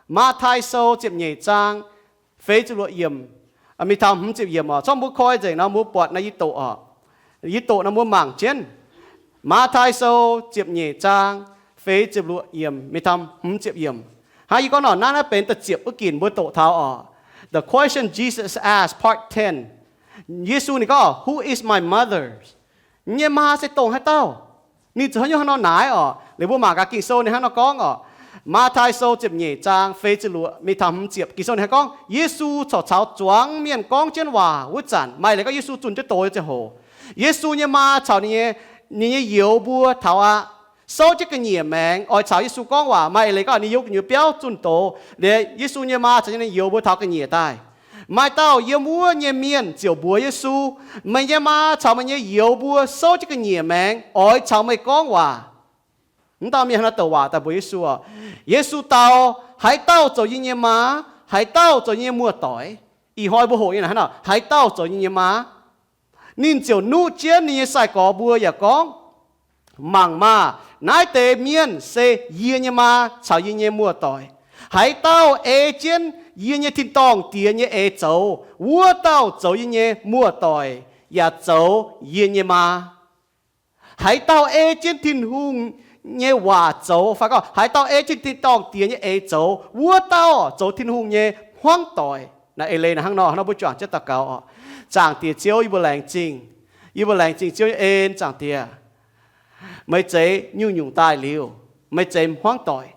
Matv^tai Sou ziepc nyeic zaang feix ziepc luoqc yiemc, mingh taux hmz ziepc yiemc oc. Zorqv mbuo koi nzengc nor mbuo buatc naaiv yie doqc oc. Yie doqc nor mbuo mangc jienv. Matv^tai Sou ziepc nyeic zaang feix ziepc luoqc yiemc mingh taux hmz ziepc yiemc. Hnangv yie gorngv nor, naaiv naaiv benx da'ziepc wuov ginc mbuo doqc taux oc. The question Jesus asked, part ten. Yesu ninh gorngv, Who is my mother? Yie nyei maa se dongh haaix dauh? Ninh ziouc haaix nyungc hnangv nor naaiv oc. Liuz mbuo mangc gaax Ging-Sou ninh hnangv nor gorngv oc. Matv^tai Sou ziepc nyeic zaang feix ziepc luoqc mingh taux hmz ziepc, Ging-Sou ninh hnangv gorngv, Yesu corc caux zuangx mienh gorngv jienv waac wuov zanc, maaih leiz gorngv Yesu zunh jienv doz nyei ziangh hoc, Yesu nyei maa caux ninh nyei, ninh nyei youz mbuo taux aqv, souv jienv ga'nyiec maengx oix caux Yesu gorngv waac. Maaih leiz gorngv ninh youz gu'nyuoz biauv zunh doz, liuz Yesu nyei maa caux ninh youz mbuo taux ga'nyiec daaih. Maaih dauh yiem wuov nyei mienh ziouc mbuox Yesu, Meih nyei maa caux meih nyei youz mbuo souv jienv ga'nyiec maengx oix caux meih gorngv waac. Wuov dauh mienh hnangv nor douc waac daaih mbuox Yesu oc. Yesu dau, Haaix dauh zoux yie nyei maa? Haaix dauh zoux yie nyei muoz-doic? Ih hnoi mbuo hoqc nyei naaic hnangv nor, Haaix dauh zoux yie nyei maa? Ninh ziouc nuqv jienv ninh nyei sai-gorx mbuo yaac gorngv, Mangc maah! Naaiv deix mienh se yie nyei maa caux yie nyei muoz-doic. Haaix dauh ei jienv yie nyei tin-dorngh Diex nyei eix zoux, wuov dauh zoux yie nyei muoz-doic yaac zoux yie nyei maa. Haaix dauh ei jienv Tin-Hungh nyei waac zoux, fai gorngv haaix dauh ei jienv tin-dorngh Diex nyei eix zoux, wuov dauh zoux Tin-Hungh nyei hmuangv doic. Naaiv eix leiz naaic hnangv nor, hnangv nor mbuo juangc jienv daux gaux oc. Zaangc Diex Ziouv, yie mbuo laengz zingh. Yie mbuo laengz zingh Ziouv nyei en, Zaangc Diex. Meih zeix nyungc-nyungc daaih liuz, meih zeix hmuangv doic.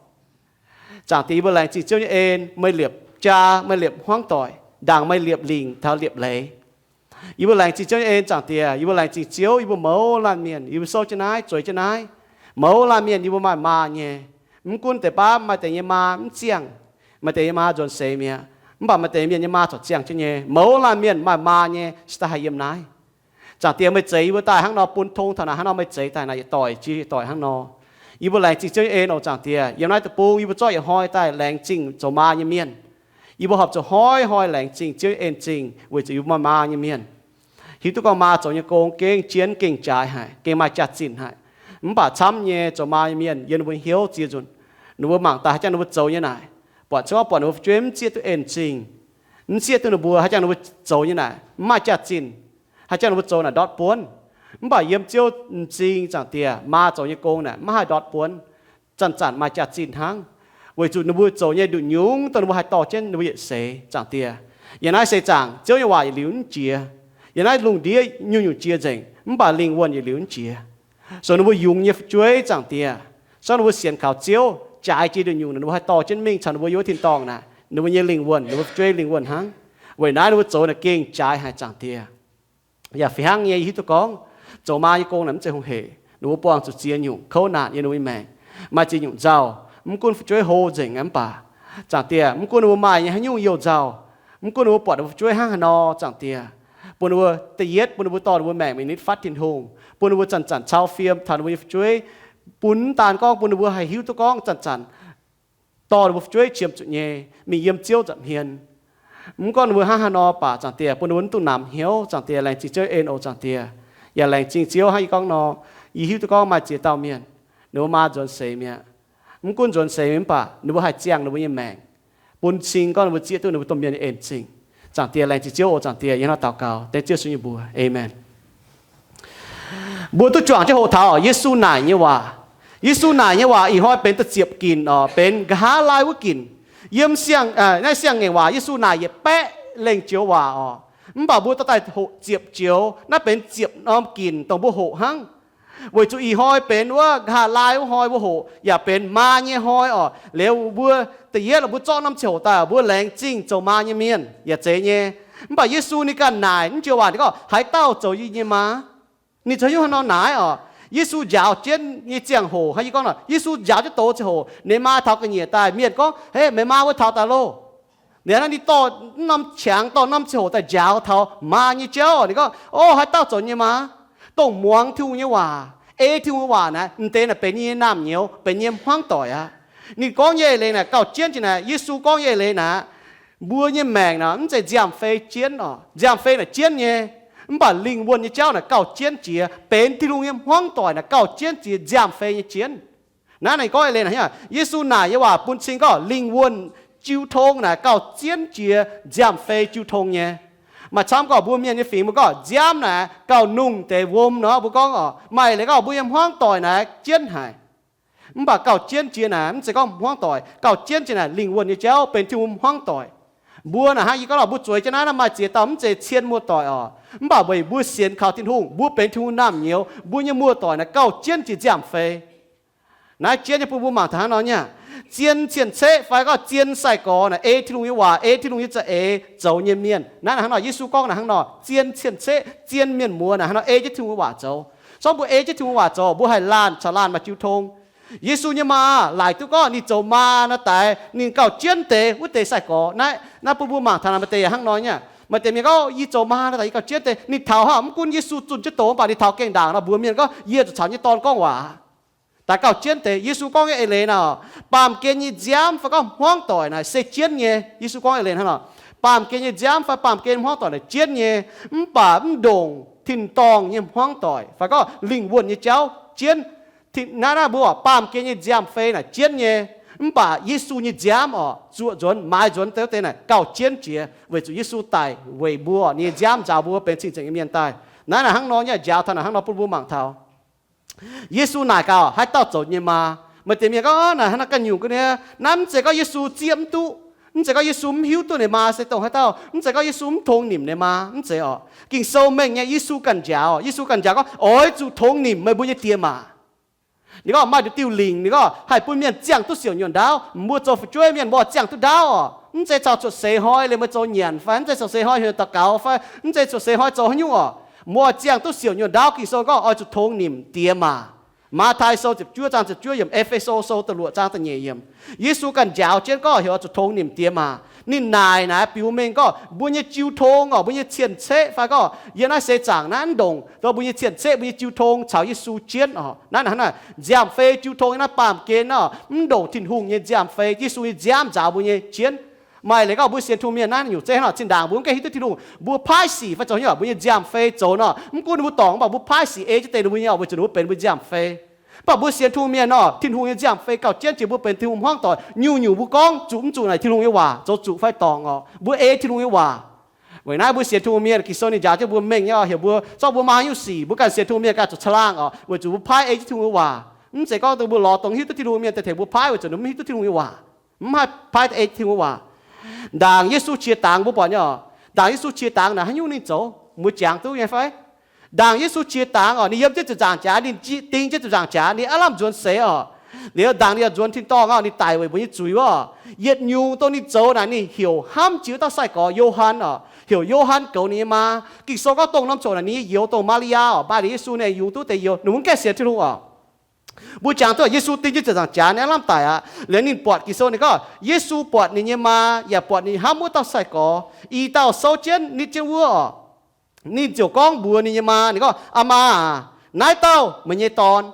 Zaangc Diex, yie mbuo laengz zingh Ziouv nyei en, meih liepc jaa, meih liepc hmuangv doic, ndaangc meih liepc lingc taux liepc leiz. Yie mbuo laengz zingh Ziouv nyei en, Zaangc Diex. Yie mbuo laengz zingh Ziouv, yie mbuo mouz laanh mienh, yie mbuo souv jienv naaiv, zueiz jienv naaiv. Mouz laanh mienh yie mbuo maaih maa nyei. Mv gunv deix baav maaih deix nyei maa mv ziangh, maaih deix nyei maa nzuonx seix mi'aqv, mv baac maaih deix mienh nyei maa corc ziangh jienv nyei. Mouz laanh mienh maaih maa nyei, se daaih haih yiem naaiv. Zaangc Diex, meih zeix yie mbuo daaih hnangv nor, bun tong taux naaic hnangv nor, meih zeix daaih naaic yietc doic jiex yietc doic hnangv nor. Yie mbuo laengz zingh Ziouv nyei en oc, Zaangc Diex. Yiem naaiv deic-bung yie mbuo zorqv yietc hnoi daaih laengz zingh zoux maa nyei mienh. Yie mbuo horpc zuqc hnoi-hnoi laengz zingh Ziouv nyei en zingh, weic zuqc yie mbuo maaih maa nyei mienh. Hiuv duqv gorngv maa zoux nyei gong gengh jienv gengh jaaix haic, gengh maaih jaax-zinh haic. Mv baac camv nyei zoux maa nyei mienh yiem ninh mbuo hnyouv ziex nzunc, ninh mbuo mangc daaih haaix jangx ninh mbuo zoux nyei naaic, buatc, se gorngv buatc ninh mbuo fu'jueiv mv zieqv duqv en zingh, mv zieqv duqv ninh mbuo, haaix jangx ninh mbuo zoux nyei naaic mv maaih jaax-zinh, haaix jangx ninh mbuo zoux naaic ndortv buonv. Mv baac yiem Ziouv m'zing, Zaangc Diex, maa zoux nyei gong naaic maiv haih ndortv buonv, zanc-zanc maaih jaax-zinh hnangv, weic zuqc ninh mbuo zoux nyei nduqc nyungc dongh ninh mbuo haih dorh jienv ninh mbuo yietc seix, Zaangc Diex. Yiem naaiv seix zaangc Ziouv nyei waac yietc liuz mv jiex. Yiem naaiv lungh ndiev nyungc-nyungc jiex nzengc, mv baac lingh wuonh yietc liuz mv jiex. So ninh mbuo yungz nyei fu'jueiv, Zaangc Diex, se gorngv ninh mbuo sienx kaux Ziouv, jaaix jiex nduqc nyungc, ninh mbuo haih dorh jienv mingh caux ninh mbuo yiem wuov tin-dorngh naaic, ninh mbuo nyei lingh wuonh, ninh mbuo fu'jueiv lingh wuonh hnangv. Weic naaiv ninh mbuo zoux naaic gengh jaaix haic, Zaangc Diex. Yaac fih hnangv nyei, yie hiuv duqv gorngv zoux maa nyei gong naaic mv zeiz hungh hec. Ninh mbuo buangh zuqc ziex nyungc kouv naanc yiem ninh mbuo nyei maengc, maaih ziex nyungc nzauh. Mv gunv fu'jueiv hlo nzengc aqv mv baac, Zaangc Diex, mv gunv ninh mbuo maaih nyei haaix nyungc youh nzauh, mv gunv ninh mbuo buatc ninh mbuo fu'jueiv hnangv haaix nor, Zaangc Diex, bun ninh mbuo, da'yietv bun ninh mbuo dorh ninh mbuo maengc mingh nitv fatv Tin-Hungh, bun ninh mbuo zanc-zanc cau fiem taux ninh mbuo nyei fu'jueiv, bun mv daan gorngv bun ninh mbuo haih hiuv duqv gorngv zanc-zanc dorh ninh mbuo fu'jueiv qiemx zuqc nyei mingh yiem Ziouv nza'hmien. Mv gunv ninh mbuo hnangv haaix nor baac, Zaangc Diex, bun ninh mbuo mv dungx namx hnyouv, Zaangc Diex. Laengz zingh Ziouv en oc, Zaangc Diex. Yaac laengz zingh Ziouv hnangv yie gorngv nor, yie hiuv duqv gorngv maaih ziex dauh mienh, ninh mbuo maa nzuonx seix mi'aqv. Mv gunv nzuonx seix mv baac ninh mbuo haih ziangh ninh mbuo nyei maengc, bun cing gorngv ninh mbuo zieqv duqv ninh mbuo domh mienh nyei en-zingh. Zaangc Diex, laengz zingh Ziouv oc, Zaangc Diex. Yie hnangv nor daux gaux dengv Ziouv Yesu nyei mbuox, aamen. Mbuo duqv juangc jienv hoqc taux Yesu naaic nyei waac. Yesu naaic nyei waac ih hnoi benx da'ziepc ginc oc, benx nqa'haav laai wuov ginc. Yiem siang, naaiv siang-ngaengc waac Yesu naaic yietc baeqv lengh joux waac oc. Mv baac mbuo dorh daaih hoqc ziepc joux, naaiv benx ziepc norm ginc dongh mbuo hoqc hnangv. Weic zuqc ih hnoi benx wuov nqa'haav laai wuov hnoi mbuo hoqc, yaac benx maa nyei hnoi oc. Liuz mbuo da'yietv mbuo zorqv norm ziangh hoc daaih, mbuo laengz zingh zoux maa nyei mienh yaac zeiz nyei. Mv baac Yesu ninh ganh naaic naaiv joux waac ninh gorngv, Haaix dauh zoux yie nyei maa? Ninh zoux haaix nyungc hnangv nor naaic oc. Yesu njaaux jienv nyei ziangh hoc, hnangv yie gorngv nor, Yesu njaaux jienv doz ziangh hoc, ninh maa taux ga'nyiec daaih, mienh gorngv, Hei, meih maa wuov taux daaih loh! Ninh hnangv naaiv ninh dorh norm qangx, dorh norm ziangh hoc daaih njaaux taux maa nyei jauv. Ninh gorngv, O, haaix dauh zoux nyei maa? Dongh muangx Tin-Hungh nyei waac, ei Tin-Hungh nyei waac naaic, m'deix naaic benx yie nyei naamh nyouz, benx yie nyei hmuangv doic aqv. Ninh gorngv nyei eix leiz naaic gauh jienv jiex naaic. Yesu gorngv nyei eix leiz naaic, mbuo nyei maengc naaic mv zeiz nziaamv-fei jienv oc. Nziaamv-fei naaic jienv nyei, mv baac lingh wuonh nyei jauv naaic gauh jienv jiex. Benx Tin-Hungh nyei hmuangv doic naaic gauh jienv jiex nziaamv-fei nyei jienv. Naaiv ninh gorngv eix leiz naaic, Yesu naaic nyei waac bun cing gorngv lingh wuonh jiu tong naaic gauh jienv jiex nziaamv-fei jiu tong nyei. Maaih camv gorngv mbuo mienh nyei fingx mbuo gorngv nziaamv naaic gauh nungh deix wuom nor, mbuo gorngv oc, maaih leiz gorngv mbuo nyei hmuangv doic naaic jienv haic. Mv baac gauh jienv jiex naaic mv zeiz gorngv hmuangv doic, gauh jienv jiex naaic lingh wuonh nyei jauv benx Tin-Hungh hmuangv doic. Mbuo naaic hnangv yie gorngv nor, mbuo zueiz jienv naaiv, naaiv maaih ziex dauh mv zeiz cien muoz doic oc, mv baac weic mbuo sienx kaux Tin-Hungh, mbuo benx Tin-Hungh naamh nyouz, mbuo nyei muoz doic naaic gauh jienv jiex nziaamv-fei. Naaiv jienv nyei bun mbuo mangc taux hnangv nor nyei, zien cien-ceqv fai gorngv zien sai-gorx naaic ei Tin-Hungh nyei waac, ei Tin-Hungh nyei za'eix zoux nyei mienh. Naaiv hnangv nor Yesu gorngv naaic hnangv nor, zien cien-ceqv, zien mienh muoz naaic hnangv nor ei jienv Tin-Hungh nyei waac zoux. Sorng mbuo ei jienv Tin-Hungh nyei waac zoux, mbuo haih laanh caux laanh maaih jiu tong. Yesu nyei maa laaic duqv gorngv ninh zoux maa nor daaih ninh gauh jienv deix wuov deix sai-gorx. Naaiv, naaiv bun mbuo mangc taux naaic maaih deix yaac hnangv nor nyei. Maaih deix mienh gorngv, yie zoux maa nor daaih yie gauh jienv deix. Ninh taux hnangv mv gunv Yesu zunh jienv doz mv baac ninh taux gaengh ndaangc nor mbuox mienh gorngv, yie zuqc caux nyei dorn gorngv waac. Daaih gauh jienv deix. Yesu gorngv nyei eix leiz naaic, baamh gen nyei nziaamv fai gorngv hmuangv doic naaic se jienv nyei. Yesu gorngv eix leiz hnangv nor, baamh gen nyei nziaamv fai baamh gen hmuangv doic naaic jienv nyei, mv baac mv ndongc tin-dorngh nyei hmuangv doic fai gorngv lingh wuonh nyei jauv jienv. Naaiv, naaiv mbuo oc, baamh gen nyei nziaamv-fei naaic jienv nyei, mv baac Yesu nyei nziaamv oc, zuoqc nzuonx, maaiz nzuonx deix wuov deix naaic gauh jienv jiex, weic zuqc Yesu daic weic mbuo, ninh nyei nziaamv njaaux mbuo benx cing-nzengc nyei mienh daaih. Naaiv naaic hnangv nor nyei, njaaux taux naaic hnangv nor bun mbuo mangc taux Yesu naaic gaax haaix dauh zoux nyei maa. Maaih deix mienh gorngv, naaic hnangv naaiv ganh nyungc gu nie, naaiv mv zeiz gorngv Yesu zieqv mv duqv, mv zeiz gorngv Yesu mv hiuv duqv ninh maa se dongh haaix dauh, mv zeiz gorngv Yesu mv tongx nimc ninh maa, mv zeiz oc. Ging-Sou mengh nyei Yesu ganh njaaux, Yesu ganh njaaux gorngv, oix zuqc tongx nimc meih mbuo nyei die maac. Ninh gorngv maaih nduqc diuh lingc, ninh gorngv haih bun mienh ziangh duqv siouc nyuonh ndaauv. Mbuo zoux fu'jueiv mienh mbuo ziangh duqv ndaauv oc. Mv zeiz caux cuotv seix hnoi liemh meih zoux nyanc fai mv zeiz cuotv seix hnoi heuc daux gaux fai mv zeiz cuotv seix hnoi zoux haaix nyungc oc, mbuo ziangh duqv siouc nyuonh ndaauv. Ging-Sou gorngv oix zuqc tongx nimc die maac. Matv^tai Sou ziepc juov zaang ziepc juov yiemc, E^fe^so Sou da'luoqc zaang da'nyeic yiemc, Yesu ganh njaaux jienv gorngv heuc oix zuqc tongx nimc die maac. Ninh naaic naaic biux mengh gorngv mbuo nyei jiu tong oc, mbuo nyei cien-ceqv fai gorngv yiem naaiv seix zaangc naaiv ndongc, dongh mbuo nyei cien-ceqv, mbuo nyei jiu tong caux Yesu jienv oc. Naaiv hnangv naaic nziaamv-fei jiu tong nyei naaiv baamh gen oc, mv ndongc Tin-Hungh nyei nziaamv-fei, Yesu nyei nziaamv njaaux mbuo nyei jienv. Maaih leiz gorngv mbuo sienx Tin-Hungh mienh naaiv nyungc zeiv hnangv nor, zinh ndaangc mbuo mv gaengh hiuv duqv Tin-Hungh, mbuo paaiv sic fai zoux haaix nyungc, mbuo nyei nziaamv-fei zoux nor, mv gunv ninh mbuo dorngc mv baac mbuo paaiv sic ei jienv deix ninh mbuo nyei oc, weic zuqc ninh mbuo benx mbuo nziaamv-fei. Mv baac mbuo sienx Tin-Hungh mienh nor, Tin-Hungh nyei nziaamv-fei gauh jienv jiex mbuo benx Tin-Hungh hmuangv doic. Nyungc-nyungc mbuo gorngv zuqc mv zuqc naaic Tin-Hungh nyei waac zoux zuqc fai dorngc oc, mbuo ei Tin-Hungh nyei waac. Weic naaiv mbuo sienx Tin-Hungh mienh, Ging-Sou ninh njaaux jienv mbuo mengh nyei oc, heuc mbuo zorqv mbuo maaih haaix nyungc sic, mbuo ganh sienx Tin-Hungh mienh ganh zuqc caangh laangh oc, weic zuqc mbuo paaiv ei jienv Tin-Hungh nyei waac. Mv zeiz gorngv dongh mbuo lorz dongh hiuv duqv Tin-Hungh mienh daaih tengx mbuo paaiv, weic zuqc ninh mv hiuv duqv Tin-Hungh nyei waac, mv haih paaiv ei Tin-Hungh nyei waac. Ndaangc Yesu qiex dangx mbuo buatc nyei oc. Ndaangc Yesu qiex dangx naaic haaix nyungc ninh zoux, mbuo jangx duqv nyei fai? Ndaangc Yesu qiex dangx oc, ninh yiem jienv ziepc nzaangc jaax, ninh ding jienv ziepc nzaangc jaax, ninh aav lamh nzuonx seix oc. Liuz ndaangc ninh yaac nzuonx tin-dorngh oc, ninh daic weic mbuo nyei zuiz oc. Yietc nyungc dongh ninh zoux naaic ninh heuc hnamv jiex wuov dauh sai-gorx Yo^han oc, heuc Yo^han goux ninh nyei maa. Ging-Sou gorngv dongh norm coc naaic ninh nyei youz dongh Maa^li^yaa oc, baaix liuz Yesu ninh yungz duqv deix youz, ninh mv gaengh sienx Tin-Hungh oc. Mbuo jangx duqv Yesu ding jienv ziepc nzaangc jaax, ninh aav lamh daic aqv. Liuz ninh buatc, Ging-Sou ninh gorngv Yesu buatc ninh nyei maa yaac buatc ninh hnamv wuov dauh sai-gorx, i dauh souv jienv nitv jienv wuov oc. Ninh ziouc gorngv mbuox ninh nyei maa, ninh gorngv, Aa maa aac, naaiv dauh meih nyei dorn.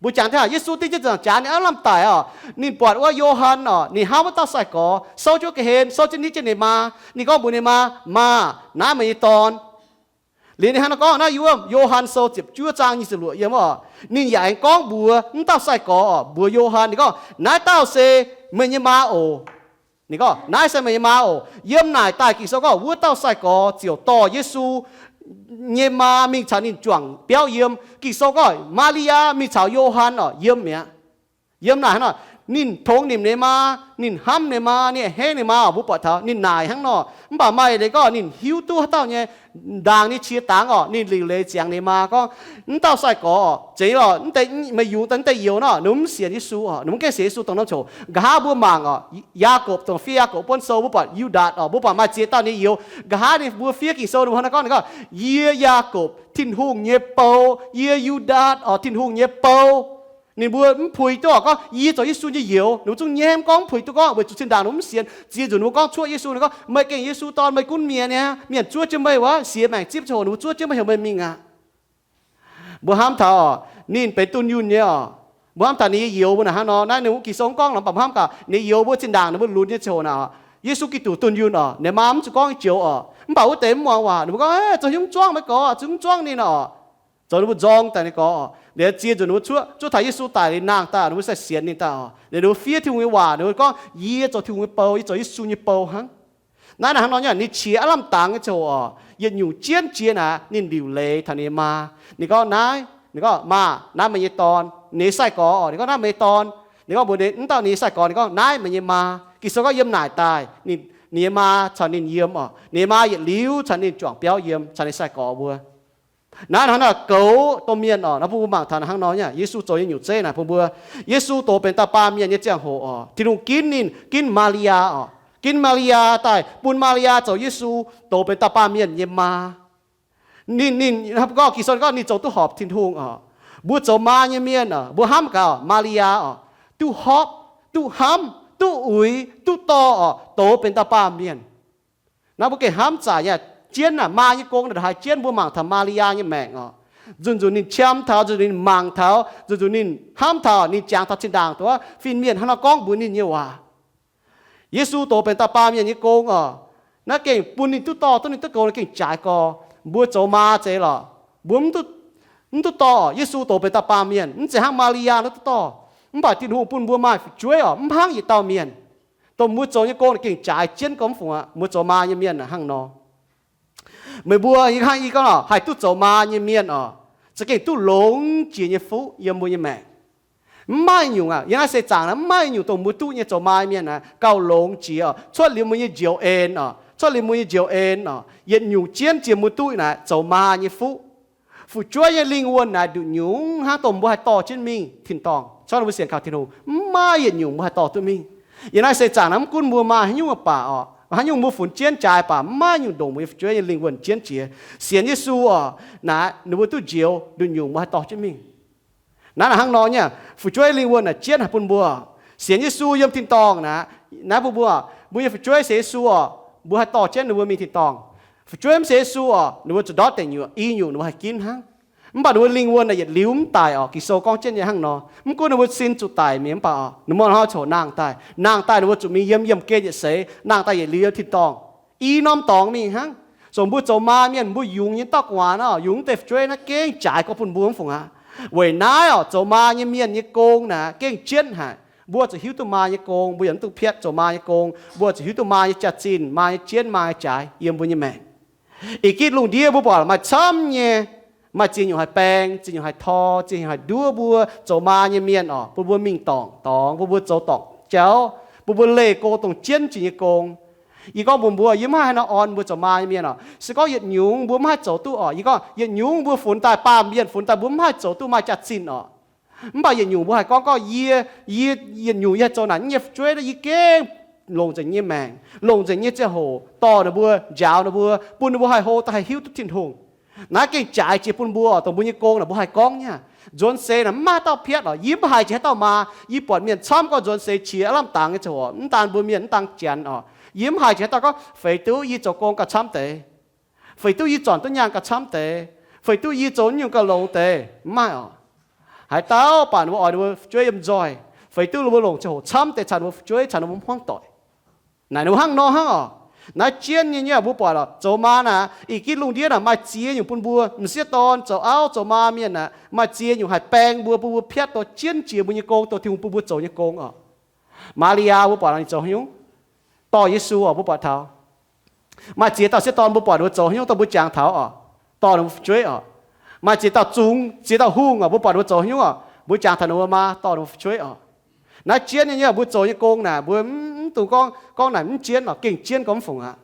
Mbuo jangx taux Yesu ding jienv ziepc nzaangc jaax, ninh aav lamh daic oc. Ninh buatc wuov Yo^han oc, ninh hnamv wuov dauh sai-gorx, souv jienv ga'hlen, souv jienv nitv jienv ninh maa. Ninh gorngv mbuox ninh maa, Maa, naaiv meih nyei dorn. Liuz ninh hnangv naaiv gorngv naaiv yiem Yo^han Sou ziepc juov zaang nyic ziepc luoqc yiem oc. Ninh yaac aengx gorngv mbuox wuov dauh sai-gorx oc, mbuox Yo^han, ninh gorngv, Naaiv dauh se meih nyei maa oc. Ninh gorngv, Naaiv se meih nyei maa oc. Yiem naaic daaih Ging-Sou gorngv wuov dauh sai-gorx ziouc dorh Yesu nyei maa mingh caux ninh juangc biauv yiem. Ging-Sou gorngv Maa^li^yaa mingh caux Yo^han oc yiem mi'aqv. Yiem naaic hnangv nor, ninh tongx nimc ninh maa, ninh hnamv ninh maa, ninh a'hneiv ninh maa oc. Mbuo buatc taux ninh naaic hnangv nor, mv baac maaih leiz gorngv ninh hiuv duqv haaix dauh nyei, ndaangc ninh qiex dangx oc, ninh liuc leiz ziangx ninh maa gorngv, Wuov dauh sai-gorx oc, zeiz oc, meih yungz daaih wuov deix youz nor, ninh mv sienx Yesu oc, ninh mv gaengh sienx Yesu dongh norm coc. Nqa'haav mbuo mangc oc, Yaagorpc, dongh fiev Yaagorpc buonv sou mbuo buatc Yu^ndaatc oc, mbuo buatc maaih ziex dauh nyei youz. Nqa'haav ninh mbuo fiev Ging-Sou ninh mbuo hnangv naaiv gorngv, ninh gorngv, Yie Yaagorpc, Tin-Hungh nyei bou, yie Yu^ndaatc oc, Tin-Hungh nyei bou. Ninh mbuo mv puix duqv oc, gorngv yie zoux Yesu nyei youz. Ninh mbuo zungv nyaiv mv gorngv, mv puix duqv gorngv, weic zuqc zinh ndaangc ninh mbuo mv sienx. Ziex nzunc ninh mbuo gorngv cuoqv Yesu, ninh gorngv, Meih gengh Yesu dorn, meih gunv mienh niaa, mienh zuov jienv meih wuov, siex maengc zipv ziangh hoc ninh mbuo zuov jienv meih heuc meih mingh aqv. Mbuo hnamv taux oc, ninh benx dunh yunh nyei oc. Mbuo hnamv taux ninh nyei youz mbuo naaic hnangv nor, naaiv ninh wuov Ging-Sou mv gorngv nor, mv baac mbuo hnamv gaax ninh youz mbuo zinh ndaangc ninh mbuo lunx nyei ziangh hoc naaic oc, Yesu Giduc dunh yunh oc, ninh maa mv zuqc gorngv joux oc, mv baac wuov deix mv muangx waac, ninh mbuo gorngv, Zoux haaix nyungc mv zuangv meih gorx, zuqc mv zuangv ninh oc. zoux ninh mbuo nzorng daaih ninh gorx oc. Liuz ziex nzunc ninh mbuo cuotv, cuotv taux Yesu daic liuz nangh daaih, ninh mbuo sai sienx ninh daaih oc. Liuz ninh mbuo fiev Tin-Hungh nyei waac, ninh mbuo gorngv, Yie zoux Tin-Hungh nyei bou, yie zoux Yesu nyei bou hnangv. Naaiv naaic hnangv nor nyei, ninh qiex aav lamh dangx nyei ziangh hoc oc, yietc nyungc jienv jiex naaic, ninh liuc leiz taux ninh nyei maa. Ninh gorngv naaiv, ninh gorngv, Maah, naaiv meih nyei dorn. Ninh nyei sai-gorx oc, ninh gorngv, Naaiv meih nyei dorn. Ninh gorngv mbuox ninh, wuov dauh ninh nyei sai-gorx, ninh gorngv, Naaiv meih nyei maa. Ging-Sou gorngv yiem naaic daaih, ninh nyei maa caux ninh yiem oc. Ninh nyei maa yietc liuz caux ninh juangc biauv yiem, caux ninh sai-gorx mbuo. Naaiv hnangv naaic goux domh mienh oc. Naaiv bun mbuo mangc taux hnangv nor nyei, Yesu zoux nyei nyungc zeiv naaic bun mbuo. Yesu dox benx dauh baamh mienh nyei ziangh hoc oc, Tin-Hungh ginv ninh, ginv Maa^li^yaa oc. Ginv Maa^li^yaa daaih, bun Maa^li^yaa zoux Yesu dox benx dauh baamh mienh nyei maa. Ninh, ninh, gorngv Ging-Sou gorngv ninh zoux duqv horpc Tin-Hungh oc. Mbuo zoux maa nyei mienh oc, mbuo hnamv gaax Maa^li^yaa oc, duqv horpc, duqv hnamv, duqv uix, duqv dorh oc, dox benx dauh baamh mienh. Naaiv mbuo gengh hnamv zaqc nyei, jienv naaic maa nyei gong naaic haaix jienv. Mbuo mangc taux Maa^li^yaa nyei maengc oc. Nzunc nzunc ninh qiemx taux, nzunc nzunc ninh mangc taux, nzunc nzunc ninh hnamv taux, ninh jangx taux zinh ndaangc dongh fin-mienh hnangv nor gorngv mbuox ninh nyei waac. Yesu dox benx dauh baamh mienh nyei gong oc. Naaiv gengh bun ninh duqv dorh duqv ninh duqv goux, ninh gengh jaaix gorx. Mbuo zoux maa zeiz lorqc, mbuo mv duqv dorh. Yesu dox benx dauh baamh mienh, mv zeiz hnangv Maa^li^yaa naaiv duqv dorh. Mv baac Tin-Hungh bun mbuo maaih fu'jueiv oc, mv hnangv yietc dauh mienh. Dongh mbuo zoux nyei gong naaic gengh jaaix jienv gorx mv fungc aqv. Mbuo zoux maa nyei mienh naaic hnangv nor. Meih mbuo yie hnangv yie gorngv oc, haih duqv zoux maa nyei mienh oc, za'gengh duqv longx jiex nyei fuqv yiem mbuo nyei maengc. Mv maaih nyungc aqv. Yiem naaiv seix zaangc naaic mv maaih nyungc dongh mbuo duqv nyei zoux maa nyei mienh naaic gauh longx jiex oc. Cuotv liuz mbuo nyei njoux en oc, cuotv liuz mbuo nyei njoux en oc, yietc nyungc jienv jiex mbuo duqv naaic zoux maa nyei fuqv. Fu'jueiv nyei lingh wuonh naaic nduqc nyungc hnangv dongh mbuo haih dorh jienv mingh tin-dorngh. Corc ninh mbuo sienx kaux Tin-Hungh, mv maaih yietc nyungc mbuo haih dorh duqv mingh. Yiem naaiv seix zaangc naaic mv gunv mbuo maaih haaix nyungc baac oc, haaix nyungc mbuo funx jienv jaaix baac, mv maaih nyungc ndongc mbuo nyei fu'jueiv nyei lingh wuonh jienv jiex. Sienx Yesu oc, naaic ninh mbuo duqv njoux nduqc nyungc mbuo haih dorh jienv mingh. Naaiv naaic hnangv nor nyei, fu'jueiv lingh wuonh naaic jienv haic bun mbuo. Sienx Yesu yiem tin-dorngh naaic, naaiv bun mbuo, mbuo nyei fu'jueiv sienx Yesu oc, mbuo haih dorh jienv ninh mbuo mingh tin-dorngh. Fu'jueiv mv sienx Yesu oc, ninh mbuo zuqc ndortv deic nyuoqc, i nyungc ninh mbuo haih ginv hnangv. Mv baac ninh mbuo lingh wuonh naaic yietc liuz mv daic oc. Ging-Sou gorngv jienv nyei hnangv nor. Mv gunv ninh mbuo sin zuqc daic mi'aqv mv baac oc, ninh mbuo hnoi ziouc nangh daaih. Nangh daaih ninh mbuo zuqc mingh yiem yiemh gen yietc seix, nangh daaih yietc liuz yiem tin-dorngh, i norm dorngx mingh hnangv. Zoux mbuo zoux maa mienh, mbuo yungz nyei dauh gu'nguaaz nor, yungz deix fu'jueiv naaiv gengh jaaix gorx bun mbuo mv fungc aqv. Weic naaiv oc, zoux maa nyei mienh nyei gong naaic gengh jienv haic. Mbuo zuqc hiuv duqv maa nyei gong, mbuo yaac mv dungx piatv zoux maa nyei gong. Mbuo zuqc hiuv duqv maa nyei jaax-zinh, maa nyei jienv, maa nyei jaaix yiem mbuo nyei maengc. Ih gitv lungh ndiev mbuo buatc maaih camv nyei, maaih ziex nyungc haih baeng, ziex nyungc haih tor, ziex nyungc haih nduov mbuo zoux maa nyei mienh oc, bun mbuo mingh dorngc dorngx, bun mbuo zoux dorngc jauv, bun mbuo leih go dongh jienv jiex nyei gong. Yie gorngv mbuox mbuo, yie mv haih haaix nor orn mbuo zoux maa nyei mienh oc. Se gorngv yietc nyungc mbuo mv haih zoux duqv oc, yie gorngv yietc nyungc mbuo funx daaih baamh mienh, funx daaih mbuo mv haih zoux duqv maaih jaax-zinh oc. Mv baac yietc nyungc mbuo haih gorngv, gorngv yie, yie, yietc nyungc yie haih zoux naaic nyei fu'jueiv, yie gengh longc nzengc nyei maengc, longc nzengc nyei ziangh hoc dorh ninh mbuo, njaaux ninh mbuo, bun ninh mbuo haih hlo daaih haih hiuv duqv Tin-Hungh. Naaiv gengh jaaix jiex bun mbuo oc. Dongh mbuo nyei gong naaic mbuo haih gorngv nyei. Nzuonx seix naaic mv maaih dauh piatv oc. Yie mv haiz jiex haaix dauh maa. Yie buatc mienh camv gorngv nzuonx seix qiex aav lamh dangx nyei ziangh hoc, mv daan mbuo mienh, mv daan janx oc, yie mv haiz jiex haaix dauh gorngv feix duqv yie zoux gong gauh camv deix, feix duqv yie zornc duqv nyaanh gauh camv deix, feix duqv yie zoux nyungc gauh longx deix. Mv maaih oc. Haaix dauh baac ninh mbuo oix ninh mbuo fu'jueiv yiem nzoih, feix duqv ninh mbuo longc ziangh hoc camv deix caux ninh mbuo fu'jueiv, caux ninh mbuo hmuangv doic. Naaic ninh mbuo hnangv nor hnangv oc. Naaiv jienv nyei nyei mbuo buatc oc, zoux maa naaic, ih gitv lungh ndiev naaic maaih ziex nyungc bun mbuo. M'sieqv dorn, zoux auv, zoux maa mienh naaic, maaih ziex nyungc haih baeng mbuo, bun mbuo piatv dongh jienv jiex mbuo nyei gong, dongh Tin-Hungh bun mbuo zoux nyei gong oc. Maa^li^yaa mbuo buatc ninh zoux haaix nyungc? Dorh Yesu oc, mbuo buatc taux. Maaih ziex dauh sieqv dorn mbuo buatc ninh mbuo zoux haaix nyungc, dongh mbuo jangx taux oc, dorh ninh mbuo fu'jueiv oc. Maaih ziex dauh zungx, ziex dauh hungh oc, mbuo buatc ninh mbuo zoux haaix nyungc oc, mbuo jangx taux ninh mbuo maa, dorh ninh mbuo fu'jueiv oc. Naaiv jienv nyei nyei mbuo zoux nyei gong naaic, mbuo mv dungx gorngv, gorngv naaic mv jienv oc, gengh jienv gorngv mv fungc aqv.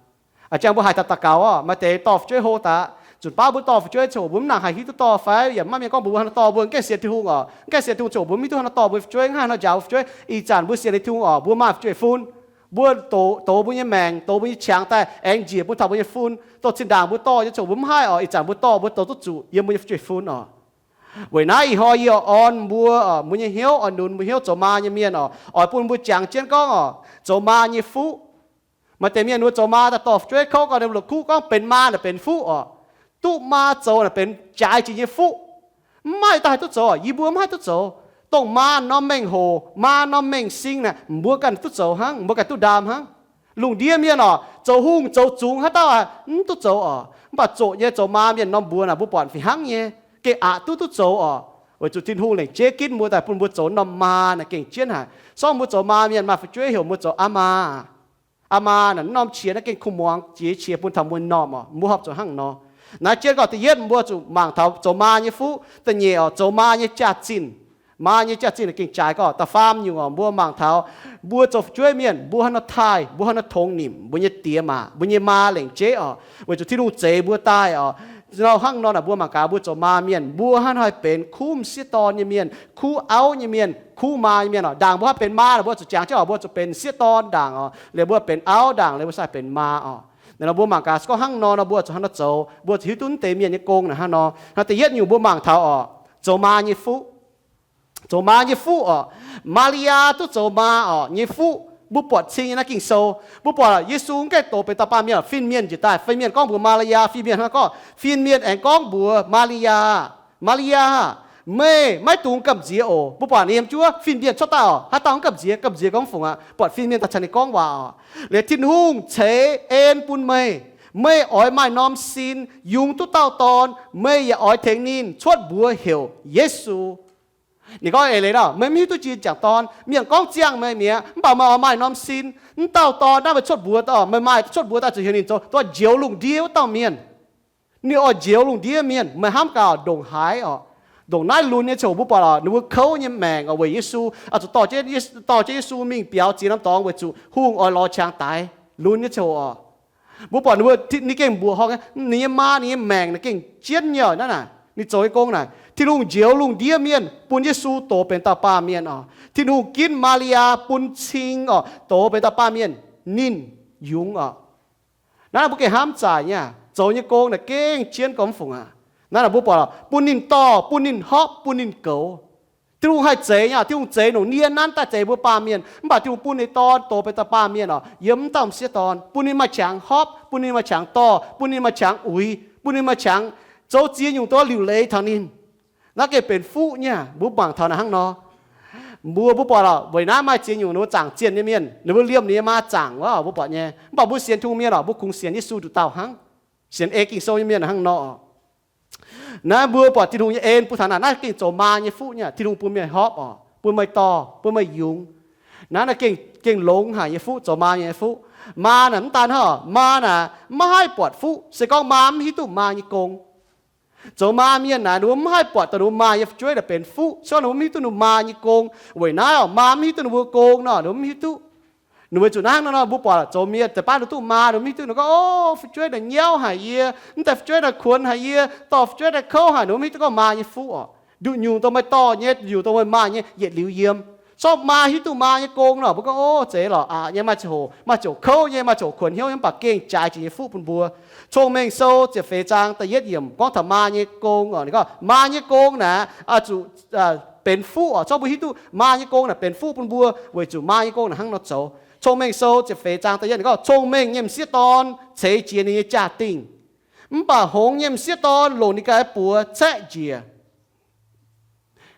A'jangx mbuo haiz daux daux gaux oc, maaih deix dorh fu'jueiv hlo daaih. Zuqc baav mbuo dorh fu'jueiv ziouc mbuo mv nangc haih hiuv duqv dorh fai yaac mv maaih mienh gorngv mbuo mv haih dorh, mbuo gengh sienx Tin-Hungh oc, gengh sienx Tin-Hungh ziouc mbuo mv hiuv duqv haaix nor dorh mbuo nyei fu'jueiv, mv haih haaix nor njaaux mbuo nyei fu'jueiv. Ih zanc mbuo sienx liuz Tin-Hungh oc, mbuo maaih fu'jueiv fun. Mbuo dox, dox mbuo nyei maengc, dox mbuo nyei qangx daaih aengx njiec bun taux mbuo nyei fun. Dongh zinh ndaangc mbuo dorh nyei ziouc mbuo mv haih oc, ih zanc mbuo dorh mbuo dox duqv zuqc yiem mbuo nyei fu'jueiv fun oc. Weic naaiv ih hnoi yie oix orn mbuo oc, mbuo nyei hnyouv, oix nunc mbuo hnyouv zoux maa nyei mienh oc, oix bun mbuo jangx jienv gorngv oc, zoux maa nyei fuqv. Maaih deix mienh mbuo zoux maa daaih dorh fu'jueiv kouv gau, ninh mbuo la'kuqv gorngv benx maa naaic benx fuqv oc. Duqv maa zoux naaic benx jaaix jiex nyei fuqv. Mv maaih daaih haih duqv zoux oc. Yie mbuo mv haih duqv zoux. Dongh maa norm mengh hoc, maa norm mengh sing naaic, mbuo ganh duqv zoux hnangv, mbuo ganh duqv ndaam hnangv. Lungh ndiev mienh oc, zoux hungh zoux zungx haaix dauh mv duqv zoux oc. Mv baac zoqc nyei zoux maa mienh norm mbuox naaic mbuo buatc fih hnangv nyei. gengh aqc duqv duqv zoux oc. Weic zuqc Tin-Hungh lengc jeiv ginv mbuo daaih bun mbuo zoux norm maa naaic gengh jienv haic. Sorng mbuo zoux maa mienh maaih fu'jueiv heuc mbuo zoux aa maa. Aa maa naaic, norm qiex naaiv gengh kuh muangx jiex qiex bun taux mbuo normh oc. Mbuo horpc zuqc hnangv nor. Naaiv jienv gorngv da'yietv mbuo zuqc mangc taux zoux maa nyei fuqv. Da'nyeic oc, zoux maa nyei jaax-zinh. Maa nyei jaax-zinh naaic gengh jaaix gorngv da'faam nyungc oc, mbuo mangc taux mbuo zoux fu'jueiv mienh, mbuo hnangv nor taaih, mbuo hnangv nor tongx nimc mbuo nyei diex maac, mbuo nyei maa lengc jeiv oc, weic zuqc Tin-Hungh zeix mbuo daaih oc. Nor hnangv nor naaic mbuo mangc gaax mbuo zoux maa mienh, mbuo hnangv nor haih benx kuv m'sieqv dorn nyei mienh, kuv auv nyei mienh, kuv maa nyei mienh oc. Ndaangc mbuo haih benx maa naaic mbuo zuqc jangx jienv oc, mbuo zuqc benx m'sieqv dorn ndaangc oc, liuz mbuo benx auv ndaangc, liuz mbuo sai benx maa oc. Naaiv nor mbuo mangc gaax se gorngv hnangv nor nor mbuo zuqc hnangv nor zoux, mbuo zuqc hiuv duqv deix mienh nyei gong naaic hnangv nor. Hnangv da'yietv nyungc mbuo mangc taux oc, zoux maa nyei fuqv. Zoux maa nyei fuqv oc. Maa^li^yaa duqv zoux maa oc nyei fuqv. Mbuo buatc cing nyei naaiv Ging-Sou, mbuo buatc Yesu mv gaengh dox benx dauh baamh mienh, fin-mienh njiec daaih, fin-mienh gorngv mbuox Maa^li^yaa, fin-mienh hnangv gorngv, fin-mienh aengx gorngv mbuox Maa^li^yaa, Maa^li^yaa, meih maiv dungx gamh nziex oc. Mbuo buatc ninh yiem juov fin-mienh cuotv daaih oc, haaix dauh mv gamh nziex? Gamh nziex gorngv fungc aqv, buatc fin-mienh daaih caux ninh gorngv waac oc. Liuz Tin-Hungh ceix en bun meih. Meih oix maaih norm sin yungz duqv dauh dorn, meih yaac oix tengx ninh cuotv mbuox heuc Yesu. Ninh gorngv eix leiz nor, meih mv hiuv duqv jiex m'jangc dorn. Mienh gorngv ziangh meih mi'aqv, mv baac meih oix maaih norm sin. Mv dauh dorn naaiv meih cuotv mbuox, meih maaih cuotv mbuox daaih zuqc heuc ninh zoux njoux lungh ndiev wuov dauh mienh. Ninh oix njoux lungh ndiev mienh, meih hnamv gaax ndongc haaix oc. Ndongc naaiv lunx nyei ziangh hoc mbuo buatc oc, ninh mbuo kouv nyei maengc oc weic Yesu, oix zuqc dorh jienv Yesu mingh biaux ziex norm dorngx weic zuqc hungh oix lorz qangx daix. Lunx nyei ziangh hoc oc. Mbuo buatc ninh mbuo, ninh gengh mbuoqc horngh, ninh nyei maa, ninh nyei maengc naaic gengh jienv nyei oc. Naaiv naaic ninh zoux nyei gong naaic, Tin-Hungh njoux lungh ndiev mienh bun Yesu dox benx dauh baamh mienh oc. Tin-Hungh ginv Maa^li^yaa bun cing oc, dox benx dauh baamh mienh, ninh yungz oc. Naaiv naaic mbuo gengh hnamv zaaic nyei, zoux nyei gong naaic gengh jienv gormx fungc aqv. Naaiv naaic mbuo buatc bun ninh dorh, bun ninh hopv, bun ninh goux. Tin-Hungh haih zeix nyei, Tin-Hungh zeix longc nie nanv daaih zeix mbuo baamh mienh, mv baac Tin-Hungh bun ninh dorn dox benx dauh baamh mienh oc, yiem mv dauh m'sieqv dorn, bun ninh maaih qangx hopv, bun ninh maaih qangx dorh, bun ninh maaih qangx uix, bun ninh maaih qangx zoux ziex nyungc dorh liuc leiz taux ninh. Naaiv gengh benx fuqv nyei. Mbuo mangc taux naaic hnangv nor, mbuo, mbuo buatc oc, weic naaiv maaih ziex nyungc ninh mbuo zaangc zienh nyei mienh, ninh mbuo liemh ninh nyei maa zaangc wuov, mbuo buatc nyei. Mv baac mbuo sienx Tin-Hungh mienh oc, mbuo kungx sienx Yesu nduqc dauh hnangv. Sienx ei Ging-Sou nyei mienh hnangv nor. Naaiv mbuo buatc Tin-Hungh nyei en bun taux naaic, naaiv gengh zoux maa nyei fuqv nyei. Tin-Hungh bun meih hopv oc, bun meih dorh, bun meih yungz. Naaiv naaiv gengh, gengh longx haic nyei fuqv, zoux maa nyei fuqv. Maa naaic mv daan hnangv oc, maa naaic maiv haih buatc fuqv se gorngv maa mv hiuv duqv maa nyei gong. Zoux maa mienh naaic ninh mbuo mv haih buatc dongh ninh mbuo maa nyei fu'jueiv naaic benx fuqv, se gorngv ninh mbuo mv hiuv duqv ninh mbuo maa nyei gong. Weic naaiv oc, maa mv hiuv duqv ninh mbuo gong nor, ninh mbuo mv hiuv duqv. Ninh weic zuqc naaiv hnangv nor, mbuo buatc zoux mienh deix baav ninh duqv maa, ninh mv hiuv duqv, ninh gorngv, Ov, fu'jueiv naaic nyauv haic yie, mv deix fu'jueiv naaic kuonx haic yie, dorh fu'jueiv naaic kouv haic, ninh mv hiuv duqv gorngv maa nyei fuqv oc. Nduqc nyungc dongh meih dorh nyei, nduqc nyungc dongh meih maa nyei yietc liuz yiem. Se gorngv maa hiuv duqv maa nyei gong nor, mbuo gorngv, Ov, zeiz lorqc aqc nyei, maaih ziangh hoc maaih ziouc kouv nyei, maaih ziouc kuonx hnyouv nyei, mv baac gengh jaaix jiex nyei fuqv bun mbuo. Cong-Mengh Sou ziepc feix zaang da'yietv yiemc gorngv taux maa nyei gong oc. Ninh gorngv maa nyei gong naaic oix zuqc benx fuqv oc. Se gorngv mbuo hiuv duqv maa nyei gong naaic benx fuqv bun mbuo, weic zuqc maa nyei gong naaic hnangv nor zoux. Cong-Mengh Sou ziepc feix zaang da'yietv gorngv, Cong-mengh nyei m'sieqv dorn ceix jiez ninh nyei jaa-dingh, mv baac hngongx nyei m'sieqv dorn longc ninh ganh buoz caeqv njiec.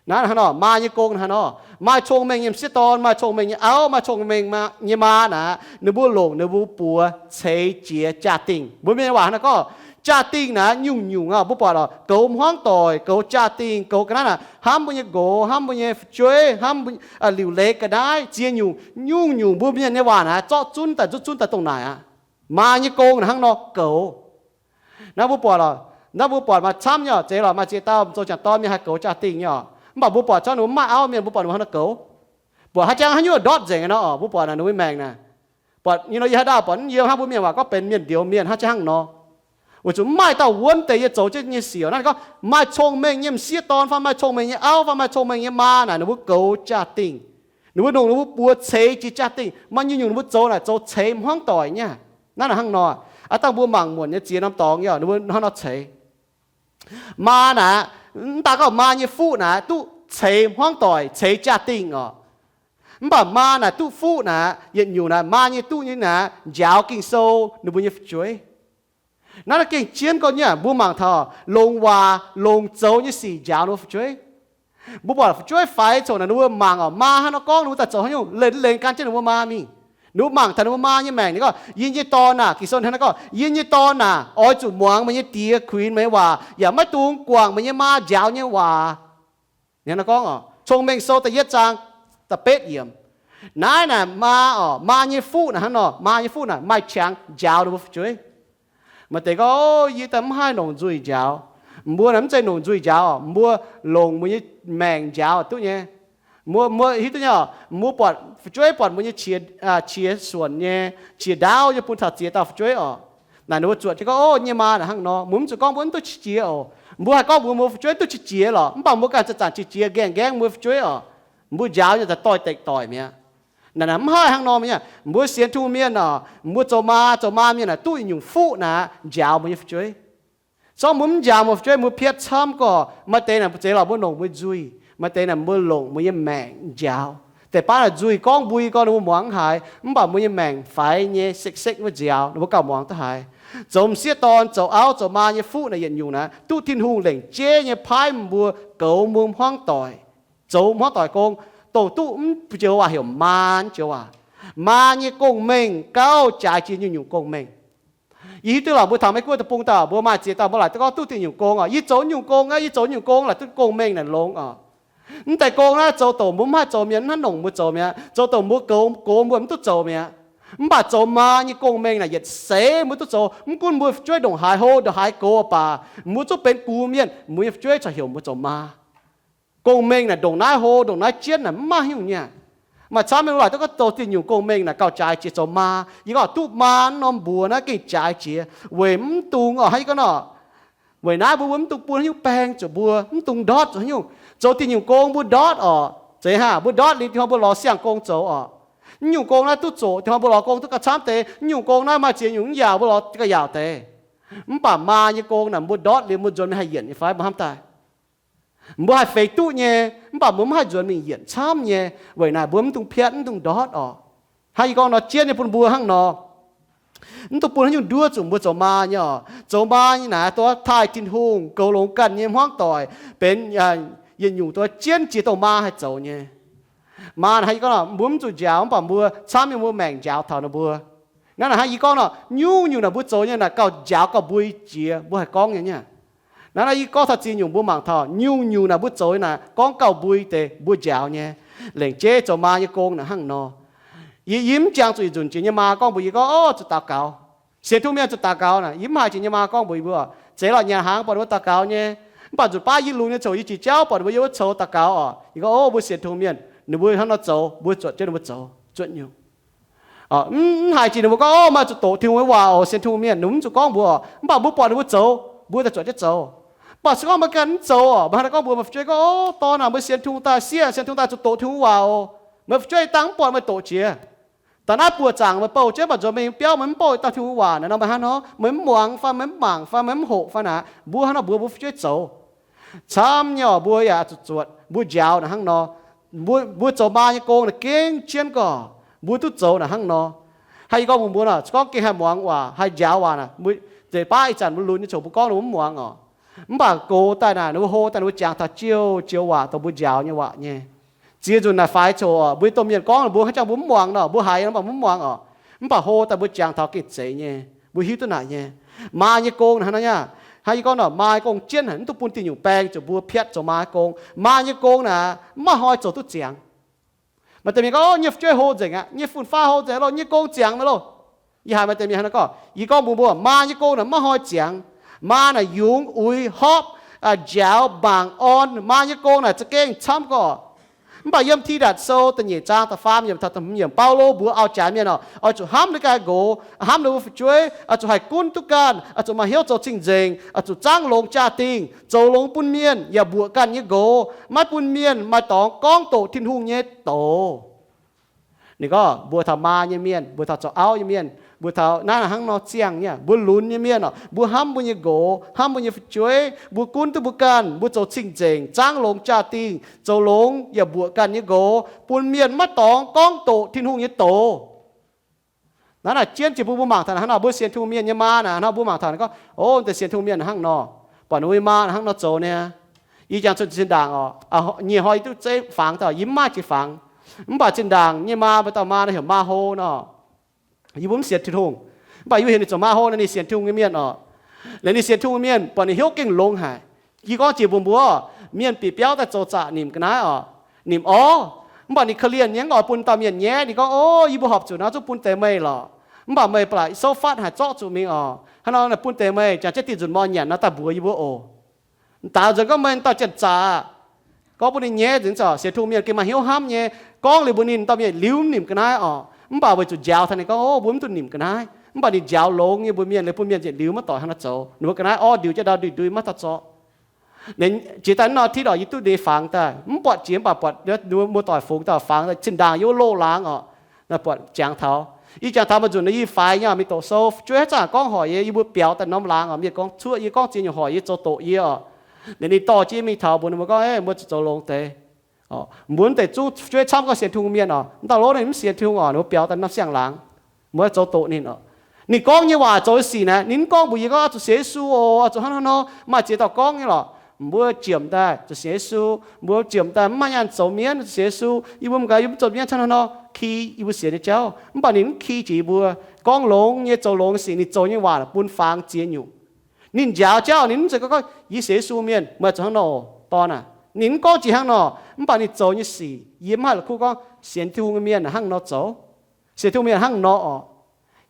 Naaiv hnangv nor, maa nyei gong hnangv nor, maaih cong-mengh nyei m'sieqv dorn, maaih cong-mengh nyei auv, maaih cong-mengh nyei maa naaic, ninh mbuo longc ninh mbuo buoz ceix jiez jaa-dingh. Mbuo mienh waac hnangv nor gorngv, jaa-dingh naaic nyungc-nyungc aqv. Mbuo buatc oc, goux hmuangv doic, goux jaa-dingh, goux ga'naaiv naaic, hnamv mbuo nyei nqox, hnamv mbuo nyei fu'jueiv, hnamv liuc leiz ga'naaiv, ziex nyungc, nyungc-nyungc mbuo mienh nyei waac naaic zorqv zunv daaih, zunv zunv daaih dongh naaic aqv. Maa nyei gong naaic hnangv nor goux. Naaiv mbuo buatc oc, naaiv mbuo buatc maaih camv nyei oc, zeiz lorqc, maaih ziex dauh zoux jangc dorn mienh haih goux jaa-dingh nyei oc. Mv baac mbuo buatc zorqv ninh mbuo mv maaih auv mienh, mbuo buatc ninh mbuo hnangv nor goux. Buatc haaix jangx haaix nyungc ndortv nzengc nor oc. Mbuo buatc naaic ninh mbuo maengc naaic, buatc nyei nor, yie haaix dauh buatc yiem hnangv mbuo mienh waac gorngv benx mienh ndouz mienh hnangv jangx hnangv nor. Weic zuqc mv maaih dauh wuonv deix yie zoux jienv nyei sic oc. Naaiv gorngv maaih cong-mengh nyei m'sieqv dorn fai maaih cong-mengh nyei auv fai maaih cong-mengh nyei maa naaic, ninh mbuo goux jaa-dingh. Ninh mbuo longc ninh mbuo buoz ceix jiex jaa-dingh. Maaih nyungc-nyungc ninh mbuo zoux naaic zoux ceix hmuangv doic nyei. Naaiv naaic hnangv nor, aav dangh mbuo mangc muonc nyei ziex norm dorngx nyei, ninh mbuo hnangv nor ceix. Maa naaic, mv daan gorngv maa nyei fuqv naaic duqv ceix hmuangv doic, ceix jaa-dingh oc. Mv baac maa naaic duqv fuqv naaic, yietc nyungc naaic maa nyei duqv nyei naaic njaaux Ging-Sou, ninh mbuo nyei fu'jueiv. Naaiv naaiv gengh jienv gorngv nyei, mbuo mangc taux longc waac longc zoux nyei sic njaaux ninh mbuo fu'jueiv. Mbuo buatc fu'jueiv faix coc naaic ninh mbuo mangc oc, maa hnangv nor gorngv ninh mbuo daaih zoux haaix nyungc, leiz leiz gan jienv ninh mbuo maa mingh. Ninh mbuo mangc taux ninh mbuo maa nyei maengc, ninh gorngv, Yie nyei dorn aah, Ging-Sou hnangv naaiv gorngv, Yie nyei dorn aah, oix zuqc muangx meih nyei die kuinx meih nyei waac, yaac maiv dungx guangc meih nyei maa njaaux nyei waac. Ninh gorngv oc, Cong-Mengh Sou da'yietv zaang da'betv yiemc, naaiv naaic maa oc, maa nyei fuqv naaic hnangv nor, maa nyei fuqv naaic maaih qangx njaaux ninh mbuo fu'jueiv. Maaih deix gorngv, Yie daaih mv haih longc nzuih njaaux. Mbuo naaic mv zeiz longc nzuih njaaux oc, mbuo longc mbuo nyei maengc njaaux duqv nyei. Mbuo, mbuo hiuv duqv nyei oc, mbuo buatc fu'jueiv buatc mbuo nyei qiex, qiex suonc nyei, qiex ndaauv nyei bun taux ziex dauh fu'jueiv oc. Naaic ninh mbuo zuotc jienv gorngv, Ov, nyei maa naaic hnangv nor, mbuo mv zuqc gorngv mbuo mv duqv qiex jiex oc. Mbuo haih gorngv mbuo, mbuo fu'jueiv duqv qiex jiex lorqc, mv baac mbuo ganh zanc-zanc qiex jiex nqaengh nqaengv mbuo fu'jueiv oc. Mbuo njaaux nyei daaih doix-dekc doic mi'aqv. Naaic naaic mv haih hnangv nor mienh, mbuo sienx Tin-Hungh mienh oc, mbuo zoux maa zoux maa mienh naaic duqv yietc nyungc fuqv naaic njaaux mbuo nyei fu'jueiv. Zorqv mbuo mv njaaux mbuo fu'jueiv, mbuo piatv camv gorqv, maaih deix naaic zeiz lorqc mbuo longc mbuo nzuih, maaih deix naaic mbuo longc mbuo nyei maengc njaaux. Deix baav naaic nzuih gorngv mbui gorngv ninh mbuo muangx mv haiz, mv baac mbuo nyei maengc faix nyei sekv-sekv wuov nziaaux ninh mbuo gauh muangx duqv haiz. Zoux m'sieqv dorn, zoux auv, zoux maa nyei fuqv naaic yietc nyungc naaic duqv Tin-Hungh lengc jeiv nyei paaiv mbuo goux mbuo hmuangv doic, zoux hmuangv doic gong, dongh duqv mv joux waac heuc maa joux waac. Maa nyei gong-mengh gauh jaaix jiex nyungc-nyungc gong-mengh. Yie hiuv duqv lorqc, mbuo taux Meiv Guoqv deic-bung daaih, mbuo maaih ziex dauh mbuo laaic duqv gorngv duqv dingh nyungc gong oc. Yie zoux nyungc gong aqv, yie zoux nyungc gong laaic duqv gong-mengh naaic longx oc. Mv deix gong naaiv zoux dongh mbuo mv haih zoux mi'aqv, mv haih longc mbuo zoux mi'aqv, zoux dongh mbuo goux, goux mbuo mv duqv zoux mi'aqv. Mv baac zoux maa nyei gong-mengh naaic yietc seix mbuo duqv zoux. Mv gunv mbuo fu'jueiv ndongc haaix hlo ndongc haaix gox baac, mbuo zungv benx gux mienh, mbuo nyei fu'jueiv corc heuc mbuo zoux maa. Gong-mengh naaic ndongc naaiv hlo ndongc naaiv jienv naaic mv maaih nyungc nyei. Maaih camv mienh laaic duqv gorngv zoux dingh nyungc gong-mengh naaic gauh jaaix jiex zoux maa. Yie gorngv duqv maa norm mbuox naaiv gengh jaaix jiex weic mv dungx oc, hnangv yie gorngv nor, weic naaiv mbuo, mbuo mv dungx bun haaix nyungc baeng zuqc mbuo, mv dungx ndortv zuqc haaix nyungc. Zoux dingh nyungc gong mbuo ndortv oc, zeiz haav mbuo ndortv liuz dingh hnoi mbuo lorz siang-gong zoux oc. Mv nyungc gong naaiv duqv zoqc dingh hnoi mbuo lorz gong duqv gauh camv deix. Mv nyungc gong naaiv maaih ziex nyungc mv yaauc mbuo lorz gauh yaauc deix. Mv baac maa nyei gong naaic mbuo ndortv liuz mbuo nzuonx mingh haih yienc nyei fai mbuo hnamv daaih, mbuo haih feix duqv nyei, mv baac mbuo mv haih nzuonx mingh yienc camv nyei. Weic naaic mbuo mv dungx piatv, mv dungx ndortv oc. Hnangv yie gorngv nor, jienv nyei bun mbuo hnangv nor. Mv dungx bun haaix nyungc nduov zuqc mbuo zoux maa nyei oc. Zoux maa nyei naaic dongh taaih Tin-Hungh, goux longx ganh nyei hmuangv doic, benx yietc nyungc dongh jienv jiex dongh maa haih zoux nyei. Maa naaic hnangv yie gorngv nor, mbuo mv zuqc njaaux, mv baac mbuo camv nyei mbuo maengc njaaux taux ninh mbuo. Naaiv naaic hnangv yie gorngv nor, nyungc-nyungc naaic mbuo zoux nyei naaic gauh njaaux gauh mbui jiex, mbuo haih gorngv nyei niaa. Naaiv naaiv yie gorngv taux ziex nyungc mbuo mangc taux, nyungc-nyungc naaic mbuo zoux nyei naaic gorngv gauh mbui deix mbuo njaaux nyei. Lengc jeiv zoux maa nyei gong naaic hnangv nor. Yie, yie mv jangx zuqc yietc nzunc jiex nyei maa gorngv mbuox yie gorngv, Ov, zuqc daux gaux. Sienx Tin-Hungh mienh zuqc daux gaux naaic, yie mv haiz jiex nyei maa gorngv mbuox yie mbuo, Zeiz lorqc, nyanc hnaangx buatc ninh mbuo daux gaux nyei. Mv baac nzunc baav yie lunx nyei ziangh hoc yie jiex jauv buatc ninh mbuo yiem wuov coux daux gaux oc. Yie gorngv, Ov, mbuo sienx Tin-Hungh mienh, ninh mbuo hnangv nor zoux, mbuo zuotc jienv ninh mbuo zoux, zuotc nyungc. Mv haiz jiex ninh mbuo gorngv, Ov, meih zuqc doqc Tin-Hungh nyei waac oc, sienx Tin-Hungh mienh, ninh mbuo mv zuqc gorngv mbuox. Mv baac mbuo buatc ninh mbuo zoux, mbuo daaih zuotc jienv zoux. Mv baac se gorngv meih ganh mv zoux oc, meih hnangv naaiv gorngv mbuox meih fu'jueiv gorngv, Ov, dorn aac, meih sienx Tin-Hungh daaih, sieqv sienx Tin-Hungh daaih, zuqc doqc Tin-Hungh waac oc. Meih fu'jueiv dangh mv buatc meih doqc jiex. Daaih naaiv buoqc zaangc meih bouh jienv, mv baac nzuonx meih nyei biauv meih mv bouh dauh Tin-Hungh waac naaic nor, meih hnangv nor, meih mv muangx fai meih mv mangc fai meih mv hoqc fai naaic, mbuo hnangv nor mbuox mbuo fu'jueiv zoux. Camv nyei oc, mbuo yaac zuqc zuotc, mbuo njaaux naaic hnangv nor. Mbuo, mbuo zoux maa nyei gong naaic gengh jienv gorqv, mbuo duqv zoux naaic hnangv nor. Hnangv yie gorngv mbuox mbuo nor, se gorngv gengh haih muangx waac, haih njaaux waac naaic, mbuo, deix baav ih zanc mbuo lunx nyei ziangh hoc mbuo gorngv ninh mbuo mv muangx oc. Mv baac gox daaih naaic ninh mbuo hlo daaih ninh mbuo jangx taux joux, joux waac dongh mbuo njaaux nyei waac nyei. Ziex nzunc naaic faix coc oc, mbuo domh mienh gorngv ninh mbuo hnangv jangx mbuo mv muangx nor, mbuo haiz mv baac mbuo mv muangx oc. Mv baac hlo daaih mbuo jangx taux gengh zeiz nyei, mbuo hiuv duqv naaic nyei. Maa nyei gong naaic hnangv nor niaa, hnangv yie gorngv nor, maa nyei gong jienv haic, mv duqv bun dingh nyungc baeng zuqc mbuo piatv zoux maa nyei gong. Maa nyei gong naaic mv maaih hnoi zoux duqv ziangx. Maaih deix mienh gorngv, Ov, nyei fu'jueiv hlo nzengc aqv, nyei fun-faqv hlo nzengc loh, nyei gong ziangx mi'aqv loh. Yie haiz maaih deix mienh hnangv nor gorngv. Yie gorngv mbuox mbuo, maa nyei gong naaic mv maaih hnoi ziangx. Maa naaic yungz, uix, hopv, njaaux, mangc, orn. Maa nyei gong naaic za'gengh camv gorqv. Mv baac yiem Tidatc Sou da'nyeic zaang da'faam yiemc taux da'hmz yiemc, Baulo mbuox auv-jaaix mienh oc, oix zuqc hnamv ninh ganh nqox, hnamv ninh mbuo fu'jueiv, oix zuqc haih gunv duqv ganh, oix zuqc maaih hnyouv zoux cing-nzengc, oix zuqc zaangv longx jaa-dingh, zoux longx bun mienh, yaac mbuoqc ganh nyei nqox, maiv bun mienh maaih dorngx gorngv doqc Tin-Hungh nyei doz. Ninh gorngv mbuox taux maa nyei mienh, mbuox taux zoux auv nyei mienh, mbuox taux naaiv hnangv nor ziangh nyei, mbuo lunx nyei mienh oc, mbuo hnamv mbuo nyei nqox, hnamv mbuo nyei fu'jueiv, mbuo gunv duqv mbuo ganh, mbuo zoux cing-nzengc, zaangv longx jaa-dingh, zoux longx yaac mbuoqc ganh nyei nqox, bun mienh maiv dorngx gorngv doqc Tin-Hungh nyei doz. Naaiv naaic jienv jiex mbuo, mbuo mangc taux hnangv nor, mbuo sienx Tin-Hungh mienh nyei maa naaic hnangv nor, mbuo mangc taux ninh gorngv, Ov, deix sienx Tin-Hungh mienh hnangv nor, buatc ninh mbuo nyei maa hnangv nor zoux niaa. Yie jangx zuqc zinh ndaangc oc, nyiec hnoi yie duqv zeiv fangx dauh, yie mv maaih jiex fangx. Mv baac zinh ndaangc nyei maa, maaih dauh maa naaiv heuc Maa Ho nor. Yie mbuo mv sienx Tin-Hungh, mv baac yie mbuo heuc ninh zoux maa hlo nor, ninh sienx Tin-Hungh nyei mienh oc. Liuz ninh sienx Tin-Hungh mienh, buatc ninh hnyouv gengh longx haic. Yie gorngv jiex mbuox mbuo, mienh bieqc biauv daaih zoux zaqc nimc ga'naaiv oc, nimc orv. Mv baac ninh korv-lienh nyei, mv oix bun dauh mienh nyaiv. Ninh gorngv, O, yie mbuo horpc zuqc naaiv zungv bun deix meih lorqc, mv baac meih ba'laqc souv fatv haaix zorqv zuqc mingh oc. Hnangv nor bun deix meih jangx jienv dinh nzunc mor nyanc nor daaih mbuox yie mbuo oc. M'daaix nzuonx gorngv, Meih dauh janx-zaqc aqv. Gorngv bun ninh nyaiv nzengc. Sienx Tin-Hungh mienh gengh maaih hnyouv hnamv nyei. Gorngv liuz mbuox ninh, dauh mienh liuz mv nimc ga'naaiv oc, mv baac weic zuqc njaaux taux ninh gorngv, O, mbuo mv duqv nimc ga'naaiv. Mv baac ninh njaaux longx nyei mbuox mienh, liuz bun mienh yietc liuz maiv doic hnangv nor zoux. Ninh mbuo ga'naaiv orv ndiux jienv ndau nduih ndui maiv taux zorqv. Jiex daaih nor tiv orqc, yie duqv ninh fangx daaih, mv buatc jiex, mv baac buatc muoz-doic fungx daaih fangx daaih, zinh ndaangc yie wuov loz-laangz oc, buatc jangx taux. Yie jangx taux maaih nzunc nor yie faix nyei oc, mingh doqc sou, jueiv haaix zanc gorngv hoic yie, yie mbuo biaux daaih norm laangz oc. Mienh gorngv cuoqv, yie gorngv ziex nyungc hoic yie, zoux doqc yie oc. Liuz ninh dorh jienv mingh taux mbuox ninh mbuo gorngv, Mbuo zuqc zoux longx deix. Mbuo mv deix zungv jueiv camv gorngv sienx Tin-Hungh mienh oc, mv dauh lov ninh mv sienx Tin-Hungh oc, ninh mbuo biaux daaih norm siang-laangz, mbuo zoux doqc ninh oc. Ninh gorngv nyei waac zoux nyei sic naaic, ninh mv gorngv mbuox yie gorngv, Oix zuqc sienx Yesu oc, oix zuqc hnangv hnangv nor, maaih ziex dauh gorngv nyei lorqc. Mbuo ziemx daaih zuqc sienx Yesu, mbuo ziemx daaih mv maaih nyaanh zoux mienv, zuqc sienx Yesu. Yie mbuo mv gaax, yie mv zoux mienv hnangv hnangv nor, ki yie mbuo sienx nyei jauv. Mv baac ninh mv ki jiex yie mbuo, gorngv longx nyei, zoux longx nyei sic. Ninh zoux nyei waac bun fangx ziex nyungc. Ninh njaaux jauv ninh mv zeiz gorngv, Yie sienx Yesu mienh, meih zuqc hnangv nor oc, dorn aac. Ninh mv gorngv jiex hnangv nor. Mv baac ninh zoux nyei sic yie mv haih la'kuqv gorngv sienx Tin-Hungh nyei mienh hnangv nor zoux. Sienx Tin-Hungh mienh hnangv nor oc.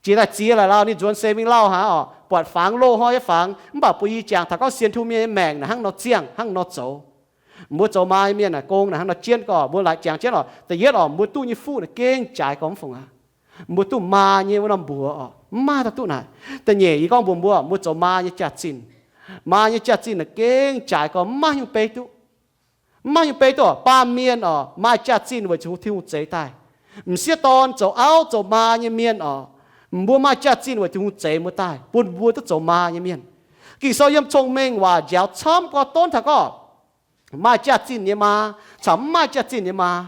Jiex daaih ziex laaix lauh ninh nzuonx seix mingh lauh hnangv oc, buatc fangx loz hnoi nyei fangx, mv baac bun yie jangx taux gorngv sienx Tin-Hungh mienh nyei maengc naaic hnangv nor ziangh, hnangv nor zoux. Mbuo zoux maa nyei mienh naaic gong naaic hnangv nor jienv gorx, mbuo laaic jangx jienv oc. Da'yietv oc, mbuo duqv nyei fuqv naaic gengh jaaix gorx mv fungc aqv. Mbuo duqv maa nyei wuov norm mbuox oc, mv maaih dauh duqv naaic. Da'nyeic yie gorngv mbuox mbuo, mbuo zoux maa nyei jaax-zinh. Maa nyei jaax-zinh naaic gengh jaaix gorx, mv maaih nyungc beiv duqv. Mv maaih nyungc beiv duqv oc. Baamh mienh oc, maaih jaax-zinh weic zuqc Tin-Hungh zeix daaih. M'sieqv dorn zoux auv zoux maa nyei mienh oc, mbuo maaih jaax-zinh weic Tin-Hungh zeix mbuo daaih, bun mbuo duqv zoux maa nyei mienh. Ging-Sou yiem cong-mengh waac njaaux camv gorx donv taux gorngv maaih jaax-zinh nyei maa caux mv maaih jaax-zinh nyei maa.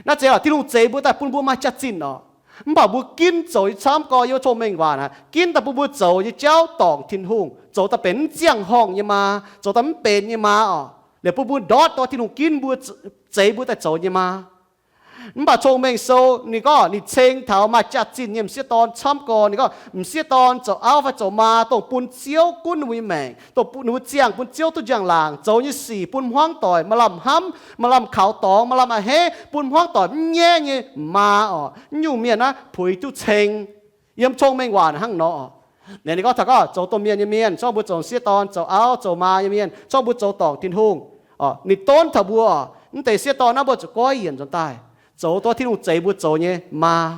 Naaiv zeiz oc, Tin-Hungh zeix mbuo daaih bun mbuo maaih jaax-zinh oc. Mv baac mbuo ginv zoux nyei camv gorx, yiem cong-mengh waac naaic, ginv daaih bun mbuo zoux nyei jauv dorngc Tin-Hungh, zoux daaih benx mv ziangh horngh nyei maa, zoux daaih mv benx nyei maa oc. Liuz bun mbuo ndortv dongh Tin-Hungh ginv mbuo, zeix mbuo daaih zoux nyei maa. Mv baac Cong-Mengh Sou ninh gorngv ninh ceng taux maaih jaax-zinh nyei m'sieqv dorn camv gorx. Ninh gorngv m'sieqv dorn zoux auv fai zoux maa, dongh bun Ziouv gunv ninh mbuo nyei maengc, dongh ninh mbuo ziangh bun Ziouv duqv njang-laangc, zoux nyei sic bun hmuangv doic maaih lamh hnamv, maaih lamh kaux dorngx, maaih lamh a'hneiv, bun hmuangv doic mv nyaiv nyei maa oc. Mv nyungc mienh naaiv puix duqv ceng. Yiem Cong-Mengh Waac hnangv nor oc. Ninh gorngv taux gorngv zoux domh mienh nyei mienh, zorngv mbuo zoux m'sieqv dorn, zoux auv zoux maa nyei mienh, zorngv mbuo zoux dorngc Tin-Hungh. Ninh donv taux mbuo oc, mv deix sieqv dorn naaiv mbuo zuqc goiv yienc nzuonx daaih, zoux dongh Tin-Hungh zeix mbuo zoux nyei maa.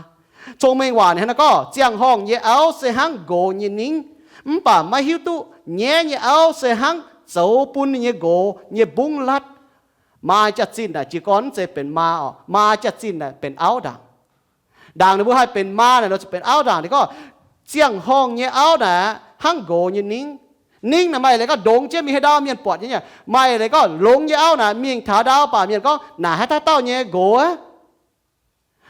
Cong-Mengh Waac ninh hnangv naaiv gorngv, ziangh horngh nyei auv se hnangv nqox nyei ningv, mv baac maiv hiuv duqv nyaiv nyei auv se hnangv zoux bun ninh nyei nqox nyei mbungv latv. Maa jaax-zinh naaic jiez gorn mv zeiz benx maa oc, maa jaax-zinh naaic benx auv ndaangc. Ndaangc ninh mbuo haih benx maa naaic, nor zuqc benx auv ndaangc. Ninh gorngv, ziangh horngh nyei auv naaic hnangv nqox nyei ningv. Ningv naaic maaih leiz gorngv ndongx jienv mingh haaix ndau mienh buatc nyei. Maaih leiz gorngv longx nyei auv naaic mingh taux ndau baac mienh gorngv, naaic haaix dauh dauh nyei nqox aqv.